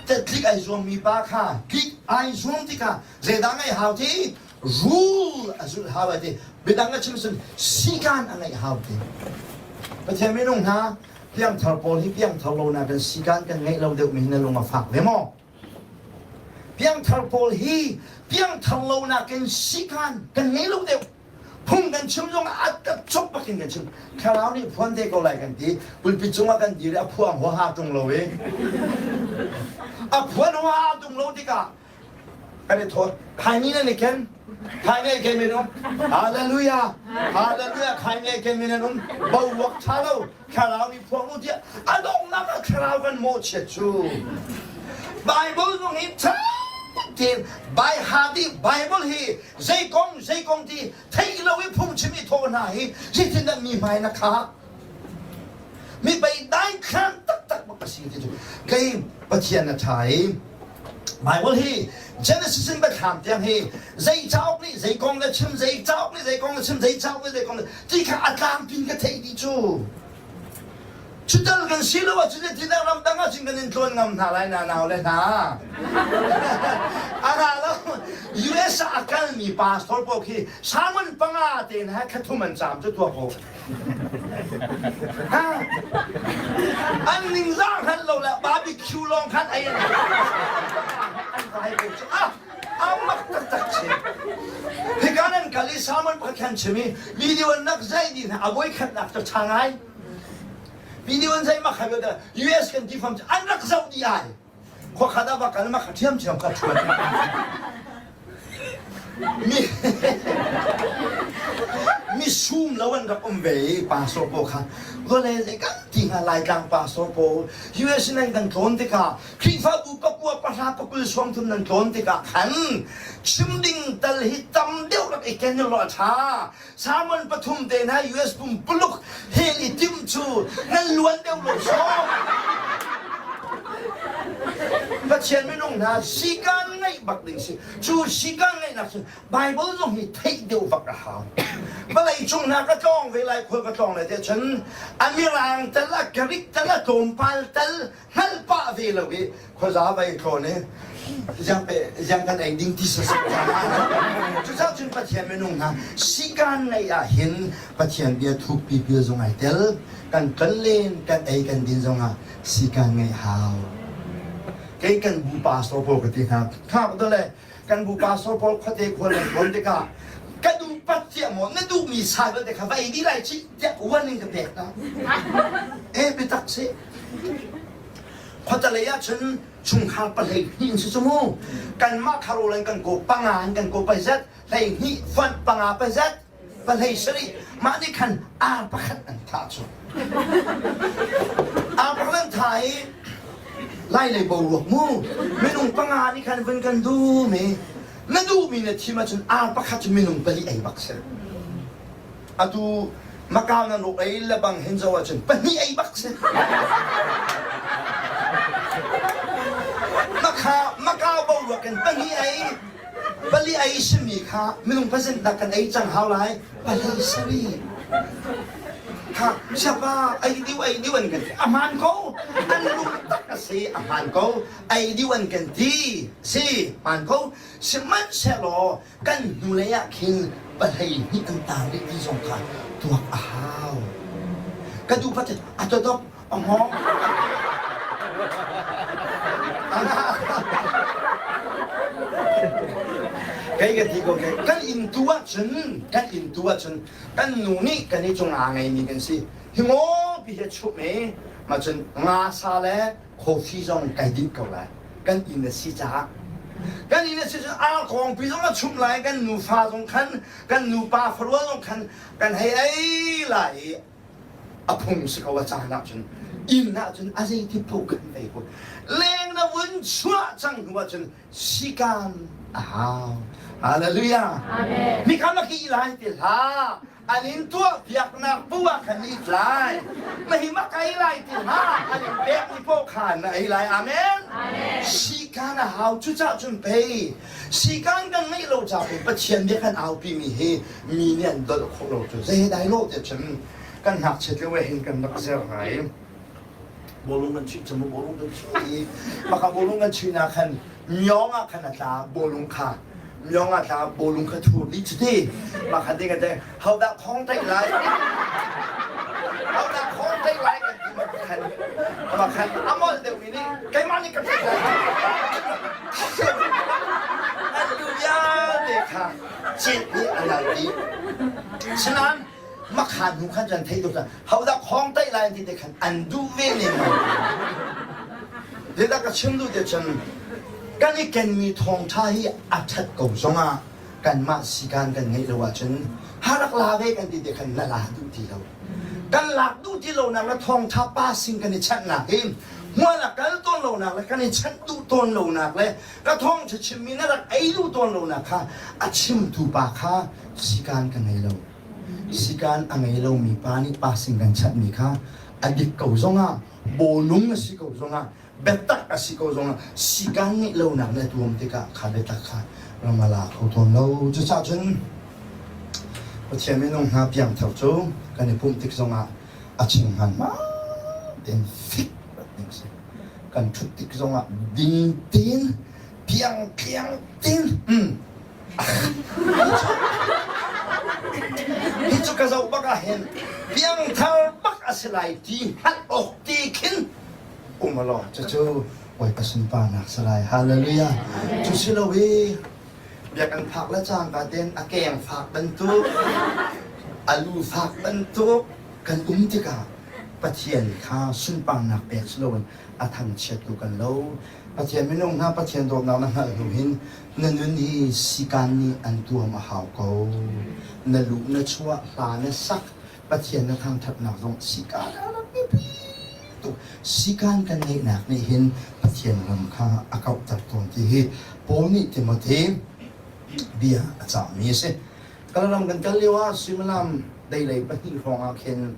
tlik ai zuammi pa kha tlik ai zuam tikah zeidah ngeih hau ti rule a zulh hau ai ti biadang a chim cun sikan a ngeih hau ti Pathian minung hna piangthar pawl hi piangthar lo na kan sikan kan ngeih lo deuh mi hi na lung a fak ve maw piangthar pawl hi piangthar lo nakin sikan kan ngei lo deuh Phung kan chim zong ah a cop bak in kan chim. Thlarau nih phuan te ko lai kan ti. Pulpit cungah kan dir i a phuang huaha tung lo i. A phuan huaha tung lo tikah kan i thawt. Khaini nan i ken. Khaini ai ken men um. Hallelujah. Hallelujah. Khaini ai ken men an um. Boruak tha lo. Thlarau nih phuang u tiah a donghnak ah thlarau kan mawhchiat cu. Bible zong hi ṭha tein Baihadi Bible hi zei kong zei kong ti theih lo i phungchim i thawh hna hi zeitindah mi hmai na khah mi bei daithlang taktak bak a si ti cu kei Pathian a ṭha i. Bible hi Genesis in Biathlam tiang hi zei cauk nih zei kong le chim, zei cauk nih zei kong le chim, zei cauk nih zei kong le ti kha a tlangpi ka theih dih cu. Cutal kan si lo ahcun zeitindah ramdang ahcun kan in tlawn ngam hna lai na nau le hna. A ra lo. US ah a kalmi pastor paoh khi sermon panga te hna khathum an caam cu tuah ko. An ningzah hngal lo le barbecue lawng khan ei an an vai ko cu. Ah, a mak taktak si. Hika nan kal i sermon pakhat khan chim i video an nak zai dih hna a voikhatnak cu ṭha ngai. Video an zai mak hai US kan ti fam an rak zoh dih ai. Khuakhat ah va kal ma kha ṭhiamṭhiam kha ṭhuan. Mi mi sum lo an rak um ve i pastor pawl kha vawlei zei kan ti hnga Laitlang pastor pawl US in an kan tlawn tikah Khrihfabu pakua pahra pakul sawmthum nan tlawn tikah khan chim ding tal hi tam deuh rak i ken law a ṭha Sermon pathum te hna US pumpuluk hel i timh cu nan luan deuh lo sawm. Pathian minung hna sikan ngeih bak ding si. Cu sikan ngeihnak cu Bible zong hi theih deuh bak a hau. Vawlei cung hna ka tlawng ve lai khual ka tlawng lai tiah cun a mirang tal a Greek tal a tlawmpal tal hngalh pah ve lo i khuaza vai tlawn i ziang pe ziang kan ei ding ti sasek cucaah cun Pathian minung hna sikan ngei ah hin Pathian bia thukpi pil zong ai tel kan kan len kan ei kan din zong ah sikan ngeih hau kei kan bu pastor pawl ka ti hna khak dole kan bu pastor pawl khuate khual nan tlawn tikah ka duh pat tiah maw na duhmi sa vialte kha va ei dih lai cih tiah uan in ka pek hna e biatak si khuatalei ah cun chungkhar pahlei hnih in si cu mu kanmah kharo lan kan ko panga in kan ko pazat hlei hnih fonh panga pazat pahlei sarih mah nih khan ar pakhat an thah cu ar pakhat an thah i lai lei boruak mu minung panga nih khan vun kan dum i na duhmi na thim ahcun ar pakhat cu minung pali ei bak si atu Macau nan ruk ei le bang hin zo ahcun pahnih ei bak si Makha Macau boruak in pahnih ei pali ei simi kha minung pasent dah kan ei cang hau lai palei sari kha siapa ei diu ei diu an kan ti a hmaan ko an lung tak a si a hmaan ko ei diu an kan ti si hmaan ko sihmanhsehlaw kan hnulei ah khin pahlei hnih an taar rih ti zong kha tuak a hau ka duh pat a todok a hngawng Kei ka ti ko ke kan inn tu ahcun kan inn tu ahcun kan nu nih kan i cung aa ngeimi kan si hi ngaw pi he chumh i ma cun nga sa le coffee zong kai dinh ko lai kan inn a si caah kan inn a si cun arkawng pi zong a chumh lai kan nufa zong khan kan nupa farual zong khan kan hei ei lai i a phung si ko a caan ahcun inn ahcun a zeiti paoh kan ei ko leng na vun chuah cang hnu ahcun sikan a hau hallelujah Amen. mi kha maki lai ti hlah an in tuah piaknak bu ah khan i tlai mahi ma kai lai ti hlah an in pek mi poh kha na ei lai amen Amen. sikan a hau cucah cun pei sikan kan ngeih lo ca pei Pathian bia kan aupi mi hi mi nih an dolh khawh lo cu zei dai lo te cun kan ngakchiat lio hin kan rak zer ngai bawlung kan chuih cun bawlung kan chuih i maka bawlung kan chuih nak khan myong ah khan a tla bawlung kha myong ah tla bawlung kha thur dih cuti maka ding ate hodah khong taih lai hodah khong taih lai kan ti maka khan maka khan amol deuh mi nih keimah nih ka taih lai an lu vialte kha Cit nih a lal dih. Sinain makhan hnu khan cun theih tuk hodah khawng taih lai ti te khan an duh ve ning. Zeidah ka chim duh ti cun kan i kenmi thawngṭha hi a ṭhat ko zongah kanmah sikaan kan ngeih lo ahcun harak la ve kan ti te khan na la duh ti lo. Kan lak duh ti lonak le thawngṭha pa sin kan i chanhnak hi hmual a kal tawn lonak le kan i chanh duh tawn lonak le Ka thawngṭha chimmi na rak ei duh tawn lonak kha a chimtu pa kha sikaan ka ngei lo. Sikaan a ngei lomi pa nih pa sin kan chanhmi kha a dik ko zongah bawlung a si ko zongah Biatak a si ko zongah sikan ngeih lonak na tuam tikah kha biatak kha ram a la kho tawn lo. Cucaah cun Pathian minung hna piangthar cu kan i pumh tik zongah a ching hmanhman tein fik ding a si. Kan ṭhut tik zongah ding tein piang tliang tein hi cu ka zoh bak ah hin piangthar bak a si lai ti hngalh awk ti khin um law cucu Bawipa sunparnak si lai. Hallelujah. Cu si lo i biakinn phak le cangka tein a keng fak bantuk, a lu fak bantuk kan um tikah Pathian kha sunparnak pek si loin a thangchiattu kan lo. Pathian minung hna Pathian dawtnak na hngalh hnu hin na nun hi sikan nih an tuam a hau ko. Na luh na chuah, hla na sak, Pathian na thangṭhatnak zong sikan a rak biapi tuk. Sikan kan ngeihnak nih hin Pathian ram kha a kauhter tawn ti hi Paul nih Timote bia a cahmi a si. Kalaram kan kal lio ah suimilam deilei pahnih hrawng ah khin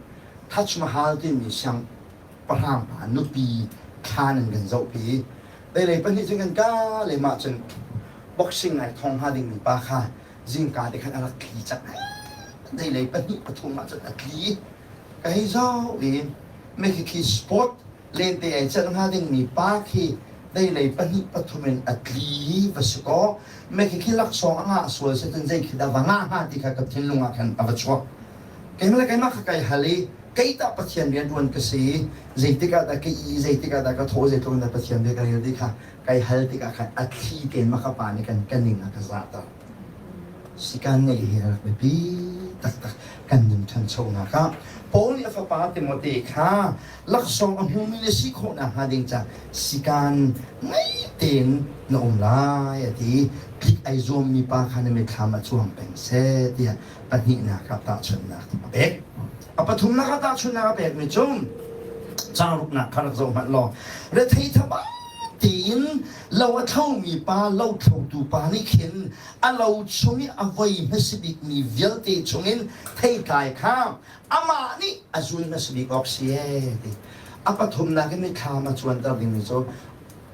Taj Mahal timi siangpahrang pa nupi thlan in kan zohpi. Deilei pahnih cun kan ka le mah cun boxing ai thong hnga dingmi pa kha zingka te khan a rak tli cang. Deilei pahnih pathum ah cun a tli. Ka hei zoh i me khi sport lente ai celh hnga dingmi pa khi deilei pahnih pathum in a tli va si kaw me khi khi laksawng a ngah sual si cun zei khi dah va ngah hnga ti kha ka thinlung ah khan a va chuak. Keimah le keimah kha kai hal i kei tah Pathian rian ṭuan ka si i zeitik ah dah ka i zeitik ah dah ka thawh zeitluk in dah Pathian bia ka rel ti kha kai hal tikah khan a thli tein mah ka pa nih kan ka ning a ka zahter. Sikan ngeih hi a rak biapi taktak kan nun ṭhanchonak ah Paul nih a fapa Timote kha laksawng a hmumi na si khawh nakhnga ding ca sikan ngei tein na um lai a ti. Tlik ai zuammi pa kha na mitthlam ah cuang peng seh tiah pahnihnak ah tahchunhnak a pek. A pathumnak ah tahchunhnak a pekmi cu caang ruknak kha rak zoh hmanh law rethei thaba tein lo a thlomi pa lothlotu pa nih khin a lo chung i a voi hmasa bikmi vialte chungin theitlai kha amah nih a zun hmasa bik awk si ee ti. A pathumnak in mithlam a cuanter dingmi cu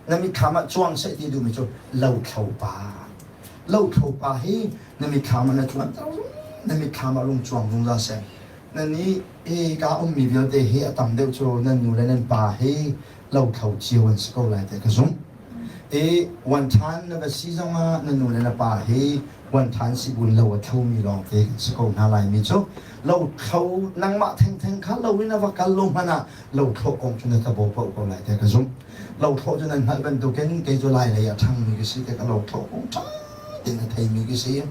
na mitthlam ah cuang seh ti duhmi cu lothlo pa. Lothlo pa hi na mitthlam ah na cuanter na mitthlam ah rung cuang zungzal seh. Nan nih hika ummi vialte hi a tam deuh cu nan nu le nan pa hi lothlo cio an si ko lai tiah ka zumh. I one time na va si zongah na nu le na pa hi one time sibun lo a thlomi lawngte kan si ko hna laimi cu lothlo nangmah thengtheng kha lo in a va kal lo hmanh ah lothlawh kong cu na tabo paoh ko lai tiah ka zumh. Lothlawh cu nan hngalh bantukin kei cu lai lei a ṭhangmi ka si tikah lothlawh kong ṭha tein a theimi ka si.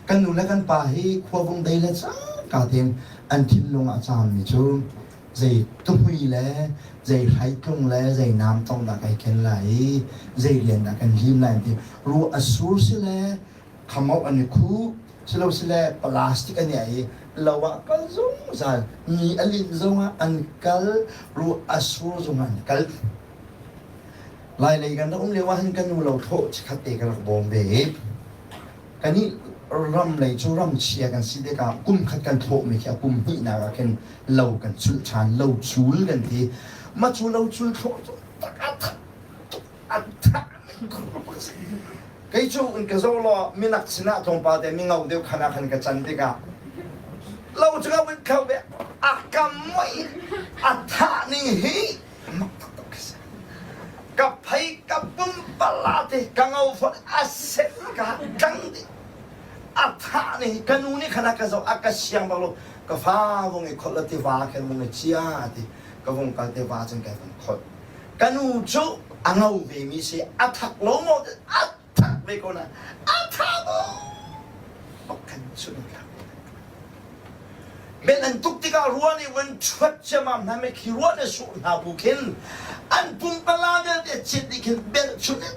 Kan nu le kan pa hi khuavung dei le cangka tein an thinlung ah a caammi cu zei tuhmui le zei hreitlung le zei namtong dah kai ken lai i zei rian dah kan lim lai ti ruah a sur si le khamoh an i khuh silo sile plastic an i ai i lo ah kal zungzal ni a linh zongah an kal ruah a sur zongah an kal lai lei kan rak um lio ah hin kan nu lo thlawh chikhat te ka rak bawm ve i Kannih ram lei cu ram chia kan si tikah kum khat kan thlawhmi khi a kum hnihnak ah khin lo kan culh ṭhan, lo cul kan ti. Mah cu lo cul thlawh cu tak a that tuk a tha Kei cu in ka zoh law minak sinah tlawmpal te mingau deuh khan ah khan ka can tikah lo cu ka vun kho ve a ka muih a thah ning hi mak taktak ka si. Ka phei ka pumpala te ka ngo fawn a set ka tlang dih. A thah nih ka nu nih khan a ka zoh a ka siang bak lo ka fa vung i kholh la tiva khin vung i chia ti ka vung kal tiva cun kai vung kholh. Ka nu cu a ngo ve mi si a thak lo maw a thak ve ko na a tha maw bak kan chun thlak. Men an tuk tikah ruah nih vun ṭhuat ciammam hna mei khi ruah nih sur hna bu khin an pumpala vialte cit dih khin belhchun in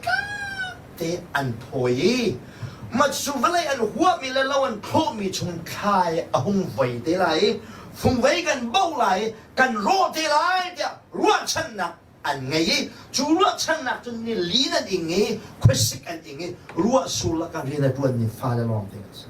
te an phawi i macu vawlei an huahmi le lo an thlawhmi chung thlai a hung voi te lai i fungvei kan bo lai i kan rawh te lai tiah ruahchannak an ngei i cu ruahchannak cun ni lin an ing i khuasik an ing i ruah sur lakah rian a ṭuanmi fale lawngte an si.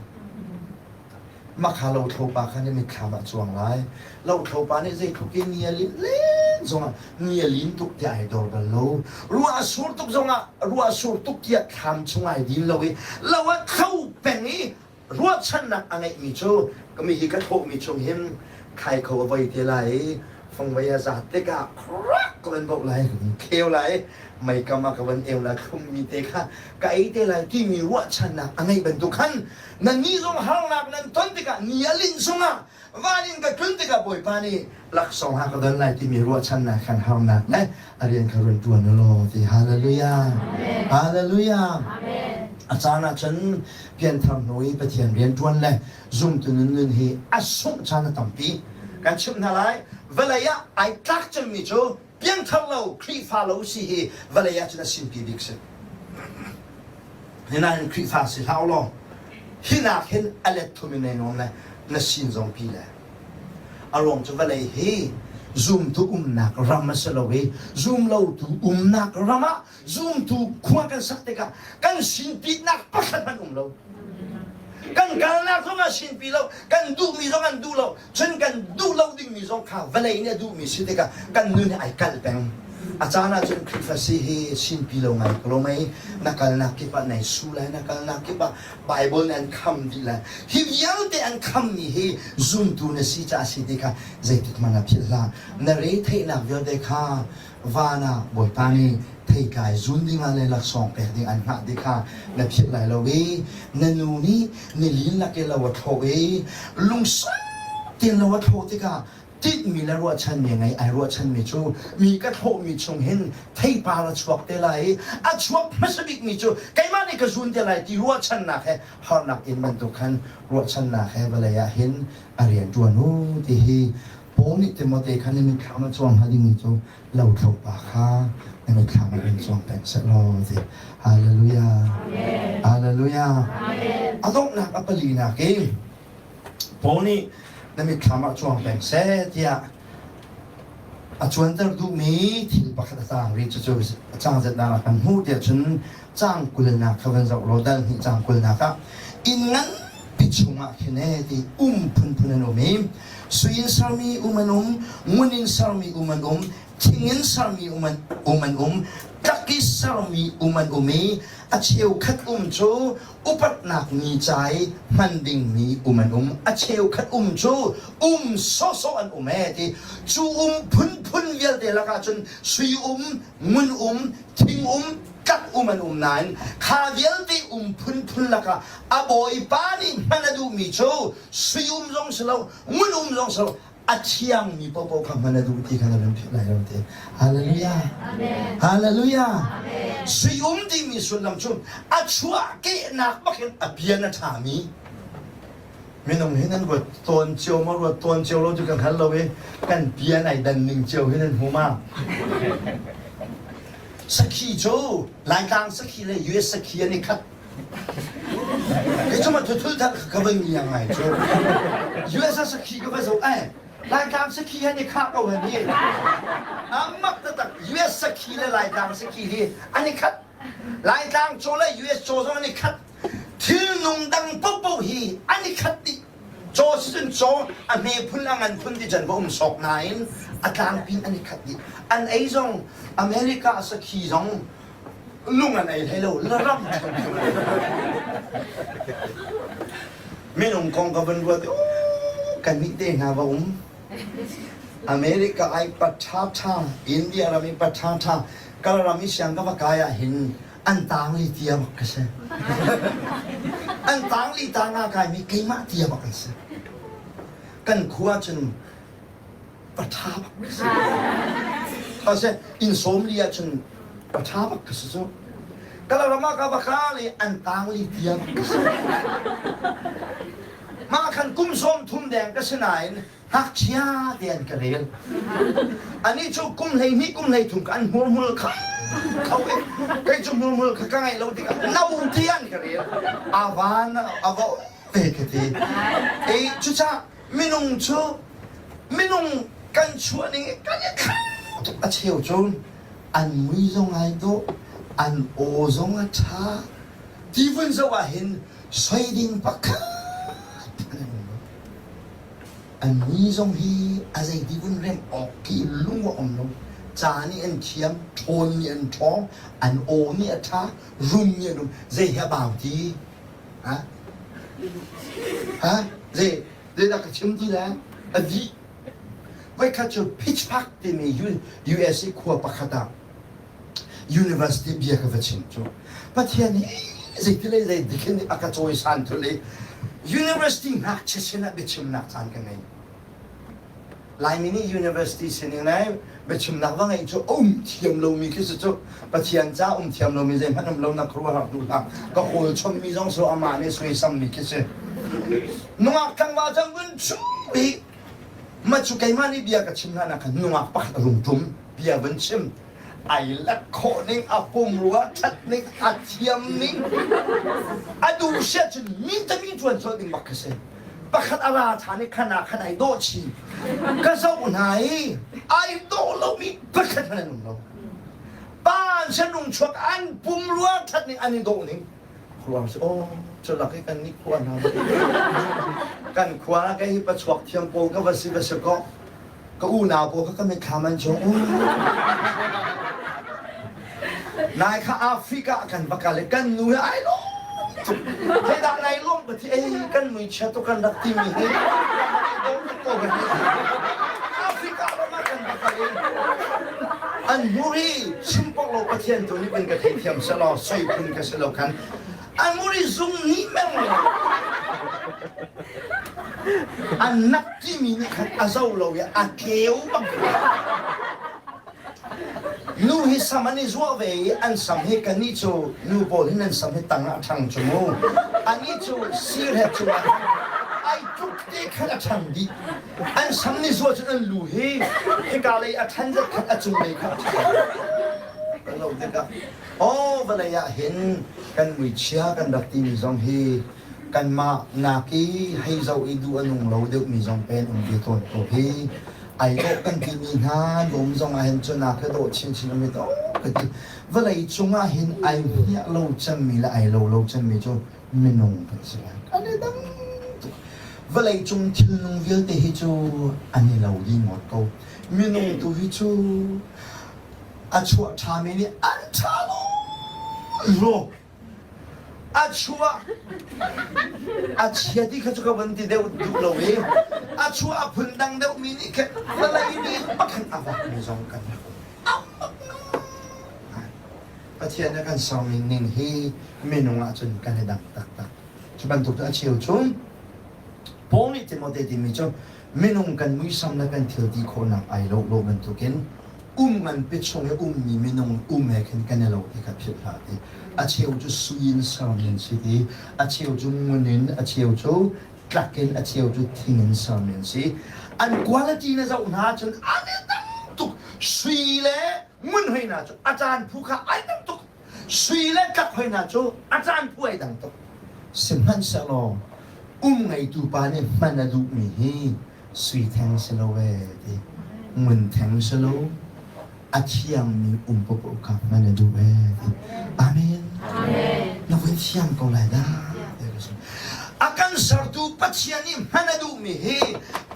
Makha lothlo pa kha na mitthlam ah cuang lai. Lothlo pa nih zeitluk in ni a linh len. zongah ni a lin tuk tiah ai dor bal lo. Ruah a sur tuk zongah ruah a sur tuk tiah thlam chung ai din lo i lo a thlo peng i ruahchannak a ngeihmi cu mi hi ka thlawhmi chung hin khai kho a voi te lai i fangvei a zat tikah krak ka van boh lai ka van kheu lai meikam ah ka van eu lai thlummi te kha ka ei te lai timi ruahchannak a ngeih bantuk khan nannih zong harnak nan ton tikah ni a linh chungah van in ka tlun tikah Bawipa nih laksawng ha ka don lai timi ruahchannak khan harnak le a rian kha run ṭuan u law ti hallelujah hallelujah a caan ah cun pianthar hnu i Pathian rian ṭuan le zumtu nun nun hi a sungh caan a tampi kan chimh hna lai vawlei ah ai tlak cemmi cu piangthar lo Khrihfa lo si hi vawlei ah cun a sinpi bik si Hinain Khrihfa si hlah law hinak hin a let thum in nei nuam le na sin zong pi le a ruang cu vawlei hi zumtu umnak ram a si lo i zumlotu umnak ram ah zumtu khua kan sak tikah kan sinpitnak pakhat hmanh um lo kan kalnak zong ah sinpi lo kan duhmi zong an duh lo cun kan duh lo dingmi zong kha vawlei nih a duhmi si tikah kan nun hi ai kalh peng. A caan ahcun Khrihfa si hi sinpi lo ngai ko lo mei na kalnak kip ah nai su lai na kalnak kip ah Bible nih an kham dih lai hi vialte an khammi hi zumtu na si caah si ti kha zeitik hmanh ah philh hlah na re theihnak vialte kha van ah Bawipa nih theitlai zun dingah le laksawng pek ding an hngah ti kha na philh lai lo i na nu nih nilin lak i lo a thlawh i lungsau tein lo a thlawh tikah tinhmi le ruahchanmi ngei ai ruahchanmi cu mi ka thlawhmi chung hin theipar a chuak te lai i a chuak hmasa bikmi cu keimah nih ka zun te lai ti ruahchannak he harnak in bantuk khan ruahchannak he vawlei ah hin a rian ṭuan u ti hi Paul nih Timote kha na mitthlam a cuang hnga dingmi cu lothlo pa kha na mitthlam ah in cuang peng seh law ti hallelujah hallelujah a donghnak a palinak i Paul nih na mitthlam ah cuang peng seh tiah a cuanter duhmi thil pakhat a tang rih cucu cang zetnak ah kan hmuh tiah cun cang kulnak kha van zoh law dal hnih cang kulnak ah inn nganpi chungah khin e ti um phunphun an um i Sui in sermi um an um, ngun in sermi um an um, thing in sermi um an um, an um tlak i sermi um an um i a cheukhat um cu upatnak ni ca i hman dingmi um an um, a cheukhat um cu um sawhsawh an um ee ti. Cu um phunphun vialte lakah cun sui um, ngun um, thing um, tlak um an um nain kha vialte um phunphun lakah a bawipa nih hman a duhmi cu sui um zong si lo ngun um zong si lo a thiangmi popo kha hman a duh ti kha na van philh lai lo te hallelujah hallelujah sui um timi sullam cu a chuah kehnak bak in a pian a ṭhami minung hi nan ruat tawn cio ma ruat tawn cio lo cu kan hngal lo i kan pian ai dan ning cio hi nan hmu ma sakhi cu Laitlang sakhi le US sakhi an i khat Kei cu ma thuthul thar ka van ngia ngai cu. US ah sakhi ka va zoh ai. Laitlang sakhi han i khah ko han hi. Amak taktak US sakhi le Laitlang sakhi hi an i khat. Laitlang caw le US caw zong an i khat. Thil nung dang popo hi an i khat dih. Caw si cun caw a hme phun a ngan phun ti can va um sawk nain a tlangpi an i khat dih. An ei zong America sakhi zong lung an ei hlei lo ram minung kong ka van ruat kan nih te hna va um America ai patha tha India ram i patha tha kal ram i siang ka va kai ah hin an tang li tia bak ka si an tang li tang a kai mi keimah tia bak an si kan khua cun paṭha bak ka si. Kha inn sawm li ahcun paṭha bak ka si cu. Kalaram ah ka va kal i an tang li tia bak ka si. Mah khan kum sawm thum deng ka si nain ngakchia te an ka rel. Anih cu kum 12 kum 13 ka an hmurhmul kha kho i kei cu hmurhmul kha ka ngeih lo tikah no ti an ka rel. A van a va ve ka ti. Ei cucah minung cu minung kan chuah ning i kan i thlau tuk a cheu cu an mui zong ai dawh an aw zong a ṭha ti vun zoh ah hin soi ding pakhat an um lo. Annih zong hi a zeiti vun remh awk khi lung a um lo. Ca nih an thiam, ṭhawn nih an ṭhawng, an aw nih a ṭha, rum nih an rum. Zei he a bau ti? Ha? Ha? Zei, zeidah ka chim ti le? A dih. Voikhat cu Pittsburgh timi USA khua pakhat ah university bia ka va chim cu Pathian hi zeitilei zei dik in a ka cawisan thul i university ngakchia sinah biachimnak caan ka ngei. Laimi nih university sining le biachimnak va ngeih cu a um thiam lomi khi si cu Pathian ca um thiam lomi zeihmanh um lo na khuaruahhar duh hlah ka kawl chommi zong so amah nih suaisammi khi si. Nungak tlangval cang vun chu hi ma cu keimah nih bia ka chim hlan ah khan nungak pakhat a rung ṭum bia vun chim ai lak khawh ning a pumrua ṭhat ning a thiam ning a duh sia cun mi tami ṭuan colh ding bak khi si pakhat a ra ṭhan i khan ah khan ai dawh chin ka zoh hna i ai dawh lomi pakhat hmanh an um lo pa an sen rung chuak an pumrua ṭhat ning an i dawh ning khuang si aw culak i kan nih khua hna kan khua ah kei hi pachuak thiam pawl ka va si va si kaw ka unau pawl kha ka mitthlam an cung nai kha Africa kan va kal i kan nu hi ai lawm tuk zeidah nai lawm ka ti ei kan mui chia tuk kan rak timi hi Africa ram ah kan va kal i an hmur hi chim pok lo Pathian tu nih kan ka theithiam selaw soi phun ka si lo khan an hmur hi zung nih meng an nak timi nih khan a zo lo i a tleu bak Nu hi sam an i zuah ve i an sam hi kannih cu nu pawl hin an sam hi tang ah a ṭhang cu mu. Anih cu sir he cungah ai tluk te khan a ṭhang dih. An sam ni zuah cun an lu hi hika lei a ṭhan zat khan a cunglei kha a ṭhang. Kan lo tikah aw vawlei ah hin kan muichia kan rak timi zong hi kanmah nak i hei zoh i duh a nung lo deuhmi zong pen um ve tawn ko hi ai dawh kan timi hna dawm zong ah hin cun a ka dawh chinchin um i dawh ka ti vawlei cung ah hin ai hmiah lo cemmi le ai lo lo cemmi cu minung kan si lai kan i dang tuk vawlei cung thilnung vialte hi cu an i lo dih ngawt ko minung tu hi cu a chuah ṭhami nih an ṭha lo a chuah a chia ti kha cu ka van ti deuh duh lo i a chuah a phun dang deuhmi nih khin vawlei nih pakhat a vakmi zong kan rak Pathian a kan sermi ning hi minung ahcun kan i dang taktak. Cu bantuk cu a cheu chung Paul nih Timote timi cu minung kan muisam le kan thil ti khawhnak ai lo lo bantukin um nganpi chung i ummi minung um he khin kan i lo ti kha philh hlah ti. A cheu cu sui in sermi an si ti, a cheu cu ngun in, a cheu cu tlak in, a cheu cu thing in sermi an si. An quality na zoh hna ahcun an i dang tuk. Sui le ngun hoi hna cu a caan phu kha ai dang tuk. Sui le tlak hoi hna cu a caan phu ai dang tuk. Sihmanhsehlaw um ngeitu pa nih hman a duhmi hi sui theng si lo ee ti ngun theng si lo a thiangmi um paohpaoh kha hman a duh ee ti amen na voi thiang ko lai dah a kan sertu Pathian nih hman a duhmi hi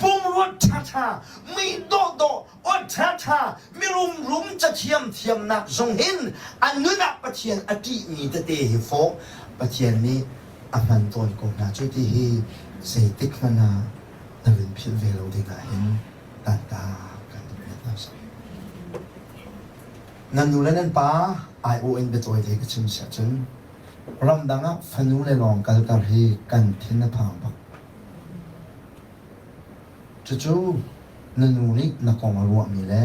pumruat ṭhaṭha mi dawhdawh aw ṭhaṭha mirum rum cathiam thiamnak zong hin a nun ah Pathian a ṭihmi tete hi fawh Pathian nih a hman tawn ko hna cu ti hi zeitik hmanh ah na vun philh ve lo ding ah hin tanta kan duh ve hna seh. Nan nu le nan pa aiawh in biatawi te ka chim siah cun ramdang ah fanu le lawng kalter hi kan thin a phang bak. Cucu na nu nih na kong a ruahmi le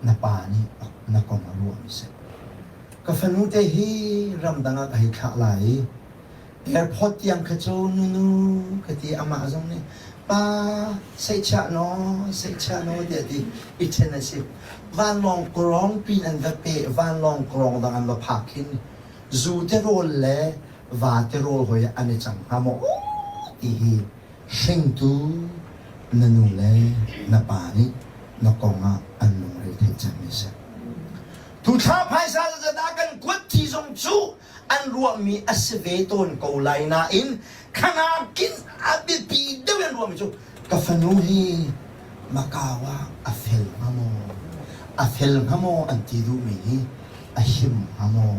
na pa nih na kong a ruahmi si. Ka fanu te hi ramdang ah ka hei thlah lai i Airport tiang kha cu nunu ka ti amah zong nih pa seihchiah naw seihchiah naw tiah ti i ṭhen a si. Vanlawng kawrong pin an va peh vanlawng kawrong dang an va phak hin zu te rawl le va te rawl hoi an i cang hnga maw ti hi hringtu na nu le na pa nih na kong ah an lungre theih cangmi si. Tuthla phaisa zat ah kan kuat ti zong cu an ruahmi a si ve tawn ko lai nain khanakin a biapi deuh in an ruahmi cu. Ka fanu hi Macau ah a fel hnga maw? A fel hnga maw an ti duhmi hi a him hnga maw?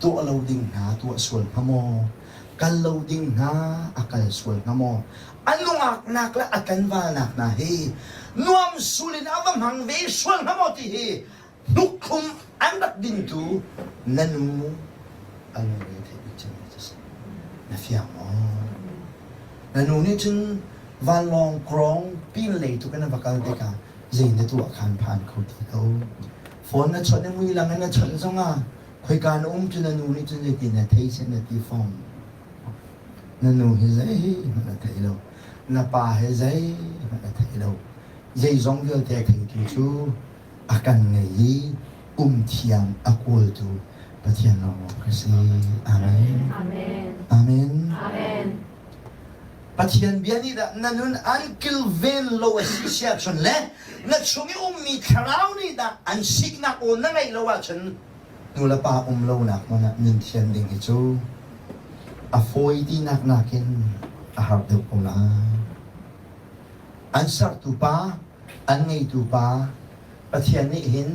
Tuah lo ding hna tuah sual hnga maw? Kal lo ding hna a kal sual hnga maw? A nungaknak le a tlanvalnak hna hi nuam sul in a va hmang ve sual hnga maw ti hi hnukthum an rak dingtu na nu a lungre theih bik cemmi cu si. Na fiang maw? Na nu nih cun vanlawng krawng pin lei tu kan va kal tikah zei na tuah khan phan kho ti lo. Phone na chawnh i mui lang in na chawnh zongah khoika na um cu na nu nih cun zeitin na thei seh na ti fom. Na nu hi zeihmanh a thei lo. Na pa hi zeihmanh a thei lo. Zeizong vialte a theitu cu a kan ngei i um thiang a kawltu Pathian lawnglawng ka si. Amen. Amen. Amen. Amen. Pathian bia nih dah na nun an kilven lo a si si ahcun le na chung i ummi thlarau nih dah an siknak aw na ngeih lo ahcun nu le pa um lonak hmun ah nun thian ding hi cu a fawi tinak nakin a har deuh ko lai. An sertu pa an ngeitu pa Pathian nih hin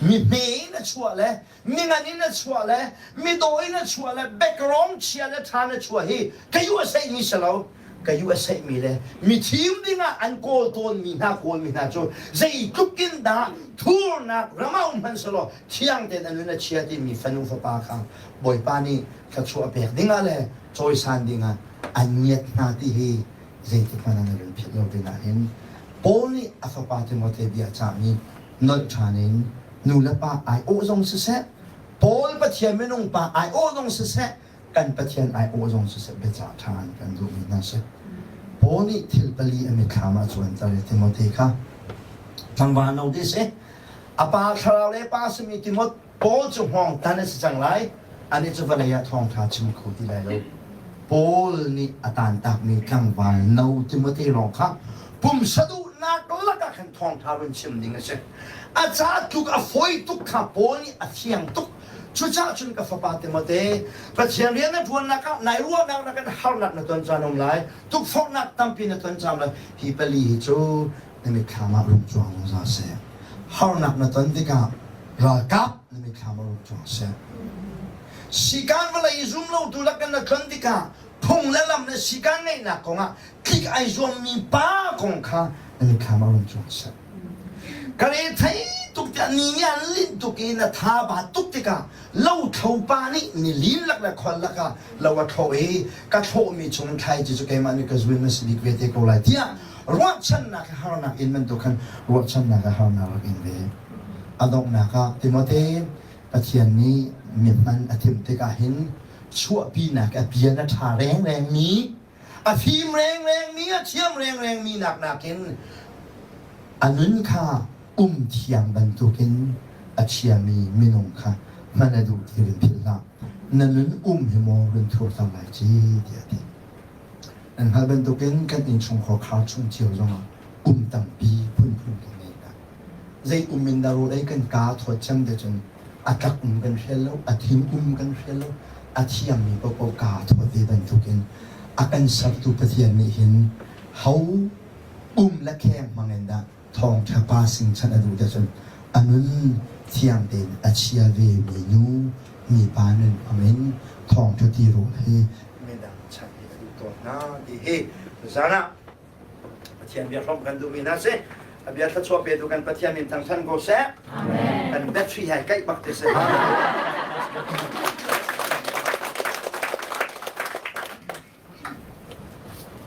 mi hme in a chuah le mi ngan in a chuah le mi dawh in a chuah le background chia le ṭha na chuah hi ka USA mi si lo ka USA mi le mi thim dingah an kawl tawn mi hna kawl mi hna cu zeitluk in dah thurnak ram ah um hmanh selaw thiang tein a nun a chia timi fanu fapa kha Bawipa nih thluachuah pek dingah le cawisan dingah an ngiat hna ti hi zeitik hmanh ah na run philh lo dingah hin Paul nih a fapa Timote bia a cahmi nolh ṭhan in nu le pa aiawh zong siseh, Paul Pathian minung pa aiawh zong siseh, kan Pathian aiawh zong siseh biacah ṭhan kan duhmi hna si. Paul nih thil pali a mitthlam ah cuanter i Timote kha tlangval no te si, a pa thlarau le pa simi Timote Paul cu hngawng tan a si cang lai, anih cu vawlei ah thawngṭha chim kho ti lai lo. Paul nih a tantakmi tlangval no Timote lawng kha pumsa duhnak lakah khan thawngṭha run chim ding a si. A ca tluk a fawi tuk kha Paul nih a fiang tuk. Cucaah cun ka fapa Timote, Pathian rian na ṭuannak ah nai ruahnak nakin harnak na ton caan um lai, tukforhnak tampi na ton caan lai. Hi pali hi cu na mitthlam ah rung cuang zungzal seh. Harnak na ton tikah ralkap na mitthlam ah rung cuang seh. Sikaan vawlei i zum lotu lakin na tlon tikah phung le lam le sikaan ngeihnak kongah tlik ai zuammi pa kong kha na mitthlam ah rung cuang seh. Ka re thei tuk tiah ni nih an linh tuk i na tha ba tuk tikah lothlo pa nih ni lin lak le khol lakah lo a thlawh i ka thlawhmi chung thlaici cu keimah nih ka zuin na si bik ve te ko lai tiah ruahchannak he harnak in bantuk khan ruahchannak he harnak rak in ve. A donghnak ah Timote Pathian nih mi hman a thim tikah hin chuahpinak a bia na ṭha rengreng mi a fim rengreng mi a thiam rengreng mi nak nakin a nun kha um thiang bantukin a chiami minung kha hman a duh ti run philh hlah. Na nun um hi maw run thurter lai ci tiah a ti. Nan hngalh bantukin kan innchungkhar khar chung cio zongah um tampi phunphun kan ngei hna. Zei um in dah rawl ei kan kaa thawt cem te cun a tlak um kan hrial lo, a thing um kan hrial lo, a thiammi paohpaoh kaa thawt ve bantukin a kan sertu Pathian nih hin ho um le kheng hmangin dah thawngṭha pa sing chanh a duh te cun a nun thiang tein a chia ve mi nu mipa nun hmangin thawngṭha tirawl hi midang chanh hi a duh tawn hna ti hi tuzaan ah Pathian bia hrawmh kan duhmi hna si. A bia thluachuah petu kan Pathian min thangṭhan ko seh. Amen. Kan battery hai kaih bak te seh.